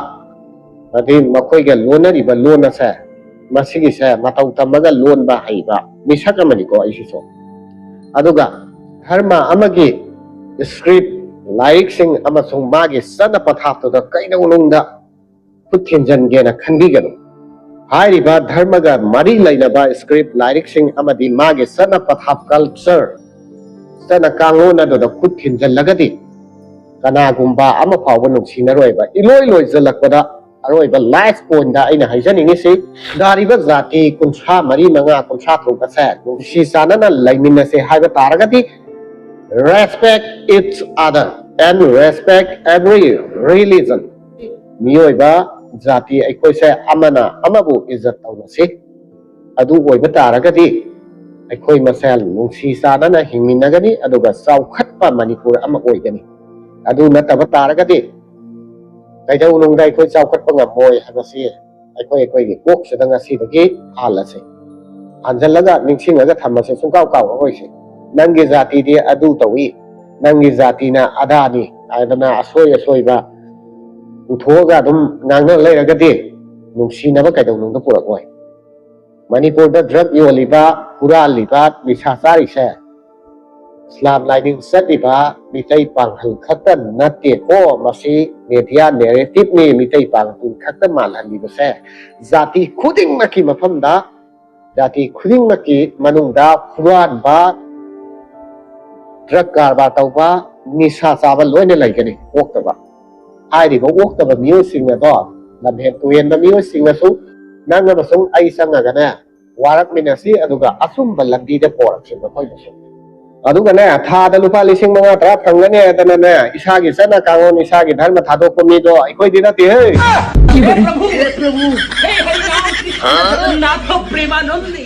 ꯑꯗꯩ ꯃꯈꯣꯏꯒ ꯂꯣꯟꯅꯔꯤꯕ ꯂꯣꯟ ꯑꯁꯦ, ꯃꯁꯤꯒꯤꯁꯦ ꯃꯇꯧ ꯇꯝꯃꯒ ꯂꯣꯟꯕ ꯍꯩꯕ ꯃꯤꯁꯛ ꯑꯃꯅꯤꯀꯣ ꯑꯩꯁꯤꯁꯨ꯫ ꯑꯗꯨꯒ ꯙꯔꯃ ꯑꯃꯒꯤ ꯁ꯭ꯀ꯭ꯔꯤꯞ, ꯂꯥꯏꯔꯤꯛꯁꯤꯡ ꯑꯃꯁꯨꯡ ꯃꯥꯒꯤ ꯆꯠꯅ ꯄꯊꯥꯞꯇꯨꯗ ꯀꯩꯗꯧꯅꯨꯡꯗ ꯈꯨꯠ ꯊꯤꯟꯖꯤꯟꯒꯦꯅ ꯈꯟꯕꯤꯒꯅꯨ꯫ ꯍꯥꯏꯔꯤꯕ ꯙꯔꯃꯒ ꯃꯔꯤ ꯂꯩꯅꯕ ꯁ꯭ꯀ꯭ꯔꯤꯞ, ꯂꯥꯏꯔꯤꯛꯁꯤꯡ ꯑꯃꯗꯤ ꯃꯥꯒꯤ ꯆꯠꯅ ꯄꯊꯥꯞ, ꯀꯜꯆꯔ, ꯆꯠꯅ ꯀꯥꯡꯂꯣꯟ ꯑꯗꯨꯗ ꯈꯨꯠ ꯊꯤꯟꯖꯤꯜꯂꯒꯗꯤ ꯀꯅꯥꯒꯨꯝꯕ ꯑꯃ ꯐꯥꯎꯕ ꯅꯨꯡꯁꯤꯅꯔꯣꯏꯕ꯫ ꯏꯂꯣꯏ ꯂꯣꯏꯁꯤꯜꯂꯛꯄꯗ ꯑꯔꯣꯏꯕ ꯂꯥꯁ ꯄꯣꯏꯟꯗ ꯑꯩꯅ ꯍꯥꯏꯖꯅꯤꯡꯉꯤꯁꯤ, ꯈꯨꯟꯗꯥꯔꯤꯕ ꯖꯥꯇꯤ ꯀꯨꯟꯊ꯭ꯔꯥ ꯃꯔꯤ, ꯃꯉꯥ, ꯀꯨꯟꯊ꯭ꯔꯥ ꯇꯔꯨꯛ ꯑꯁꯦ ꯅꯨꯡꯁꯤ ꯆꯥꯟꯅꯅ ꯂꯩꯃꯤꯟꯅꯁꯦ ꯍꯥꯏꯕ ꯇꯥꯔꯒꯗꯤ, respect each other and respect every religion꯫ ꯃꯤꯑꯣꯏꯕ ꯖꯥꯇꯤ ꯑꯩꯈꯣꯏꯁꯦ ꯑꯃꯅ ꯑꯃꯕꯨ ꯏꯖꯠ ꯇꯧꯅꯁꯤ꯫ ꯑꯗꯨ ꯑꯣꯏꯕ ꯇꯥꯔꯒꯗꯤ ꯑꯩꯈꯣꯏ ꯃꯁꯦꯜ ꯅꯨꯡꯁꯤ ꯆꯥꯟꯅꯅ ꯍꯤꯡꯃꯤꯟꯅꯒꯅꯤ, ꯑꯗꯨꯒ ꯆꯥꯎꯈꯠꯄ ꯃꯅꯤꯄꯨꯔ ꯑꯃ ꯑꯣꯏꯒꯅꯤ꯫ ꯑꯗꯨ ꯅꯠꯇꯕ ꯇꯥꯔꯒꯗꯤ ꯀꯩꯗꯧꯅꯨꯡꯗ ꯑꯩꯈꯣꯏ ꯆꯥꯎꯈꯠꯄ ꯉꯝꯃꯣꯏ ꯍꯥꯏꯕꯁꯤ ꯑꯩꯈꯣꯏ ꯑꯩꯈꯣꯏꯒꯤ ꯀꯣꯛꯁꯤꯗ ꯉꯁꯤꯗꯒꯤ ꯍꯥꯜꯂꯁꯤ꯫ ꯍꯟꯖꯜꯂꯒ ꯅꯤꯡꯁꯤꯡꯉꯒ ꯊꯝꯕꯁꯦ ꯁꯨꯡꯀꯥꯎ ꯀꯥꯎꯔꯔꯣꯏꯁꯦ꯫ ꯅꯪꯒꯤ ꯖꯥꯇꯤꯗꯤ ꯑꯗꯨ ꯇꯧꯏ, ꯅꯪꯒꯤ ꯖꯥꯇꯤꯅ ꯑꯗꯥꯅꯤ ꯍꯥꯏꯗꯅ ꯑꯁꯣꯏ ꯑꯁꯣꯏꯕ ꯄꯨꯊꯣꯛꯑꯒ ꯑꯗꯨꯝ ꯉꯥꯡꯅ ꯂꯩꯔꯒꯗꯤ ꯅꯨꯡꯁꯤꯅꯕ ꯀꯩꯗꯧꯅꯨꯡꯗ ꯄꯨꯔꯛꯑꯣꯏ꯫ ꯃꯅꯤꯄꯨꯔꯗ ꯗ꯭ꯔꯒ ꯌꯣꯜꯂꯤꯕ, ꯍꯨꯔꯥꯜꯂꯤꯕ, ꯅꯤꯁꯥ ꯆꯥꯔꯤꯁꯦ ꯏꯁꯂꯥꯝ ꯂꯥꯏꯅꯤꯡ ꯆꯠꯂꯤꯕ ꯃꯤꯇꯩ ꯄꯥꯡꯒꯜ ꯈꯛꯇ ꯅꯠꯇꯦꯀꯣ꯫ ꯃꯁꯤ ꯃꯦꯗꯤꯌꯥ ꯅꯦꯔꯦꯇꯤꯚꯅꯤ꯫ ꯃꯤꯇꯩ ꯄꯥꯡꯒꯜ ꯈꯛꯇ ꯃꯥꯜꯍꯜꯂꯤꯕꯁꯦ ꯖꯥꯇꯤ ꯈꯨꯗꯤꯡꯃꯛꯀꯤ ꯃꯐꯝꯗ, ꯖꯥꯇꯤ ꯈꯨꯗꯤꯡꯃꯛꯀꯤ ꯃꯅꯨꯡꯗ ꯍꯨꯔꯥꯟꯕ, ꯗ꯭ꯔꯒ ꯀꯔꯕꯥꯔ ꯇꯧꯕ, ꯅꯤꯁꯥ ꯆꯥꯕ ꯂꯣꯏꯅ ꯂꯩꯒꯅꯤ꯫ ꯑꯣꯛꯇꯕ, ꯍꯥꯏꯔꯤꯕ ꯑꯣꯛꯇꯕ ꯃꯤꯑꯣꯏꯁꯤꯡ ꯑꯗꯣ, ꯂꯝꯍꯦꯟ ꯇꯨꯍꯦꯟꯕ ꯃꯤꯑꯣꯏꯁꯤꯡꯅꯁꯨ ꯅꯪ ꯑꯃꯁꯨꯡ ꯑꯩ ꯆꯪꯉꯒꯅꯦ, ꯋꯥꯔꯛꯃꯤꯟꯅꯁꯤ, ꯑꯗꯨꯒ ꯑꯆꯨꯝꯕ ꯂꯝꯕꯤꯗ ꯄꯣꯔꯛꯁꯤ ꯃꯈꯣꯏꯕꯨꯁꯨ꯫ ꯑꯗꯨꯒꯅꯦ, ꯊꯥꯗ ꯂꯨꯄꯥ ꯂꯤꯁꯤꯡ ꯃꯉꯥ ꯇꯔꯥ ꯐꯪꯒꯅꯤ ꯍꯥꯏꯗꯅꯅꯦ, ꯏꯁꯥꯒꯤ ꯆꯠꯅ ꯀꯥꯡꯂꯣꯟ, ꯏꯁꯥꯒꯤ ꯙꯔꯃ ꯊꯥꯗꯣꯛꯄ ꯃꯤꯗꯣ ꯑꯩꯈꯣꯏꯗꯤ ꯅꯠꯇꯦꯍꯦ꯫ हे प्रभु, हे प्रभु, हे हरिनाम कृष्ण जगन्नाथ प्रेमानंद।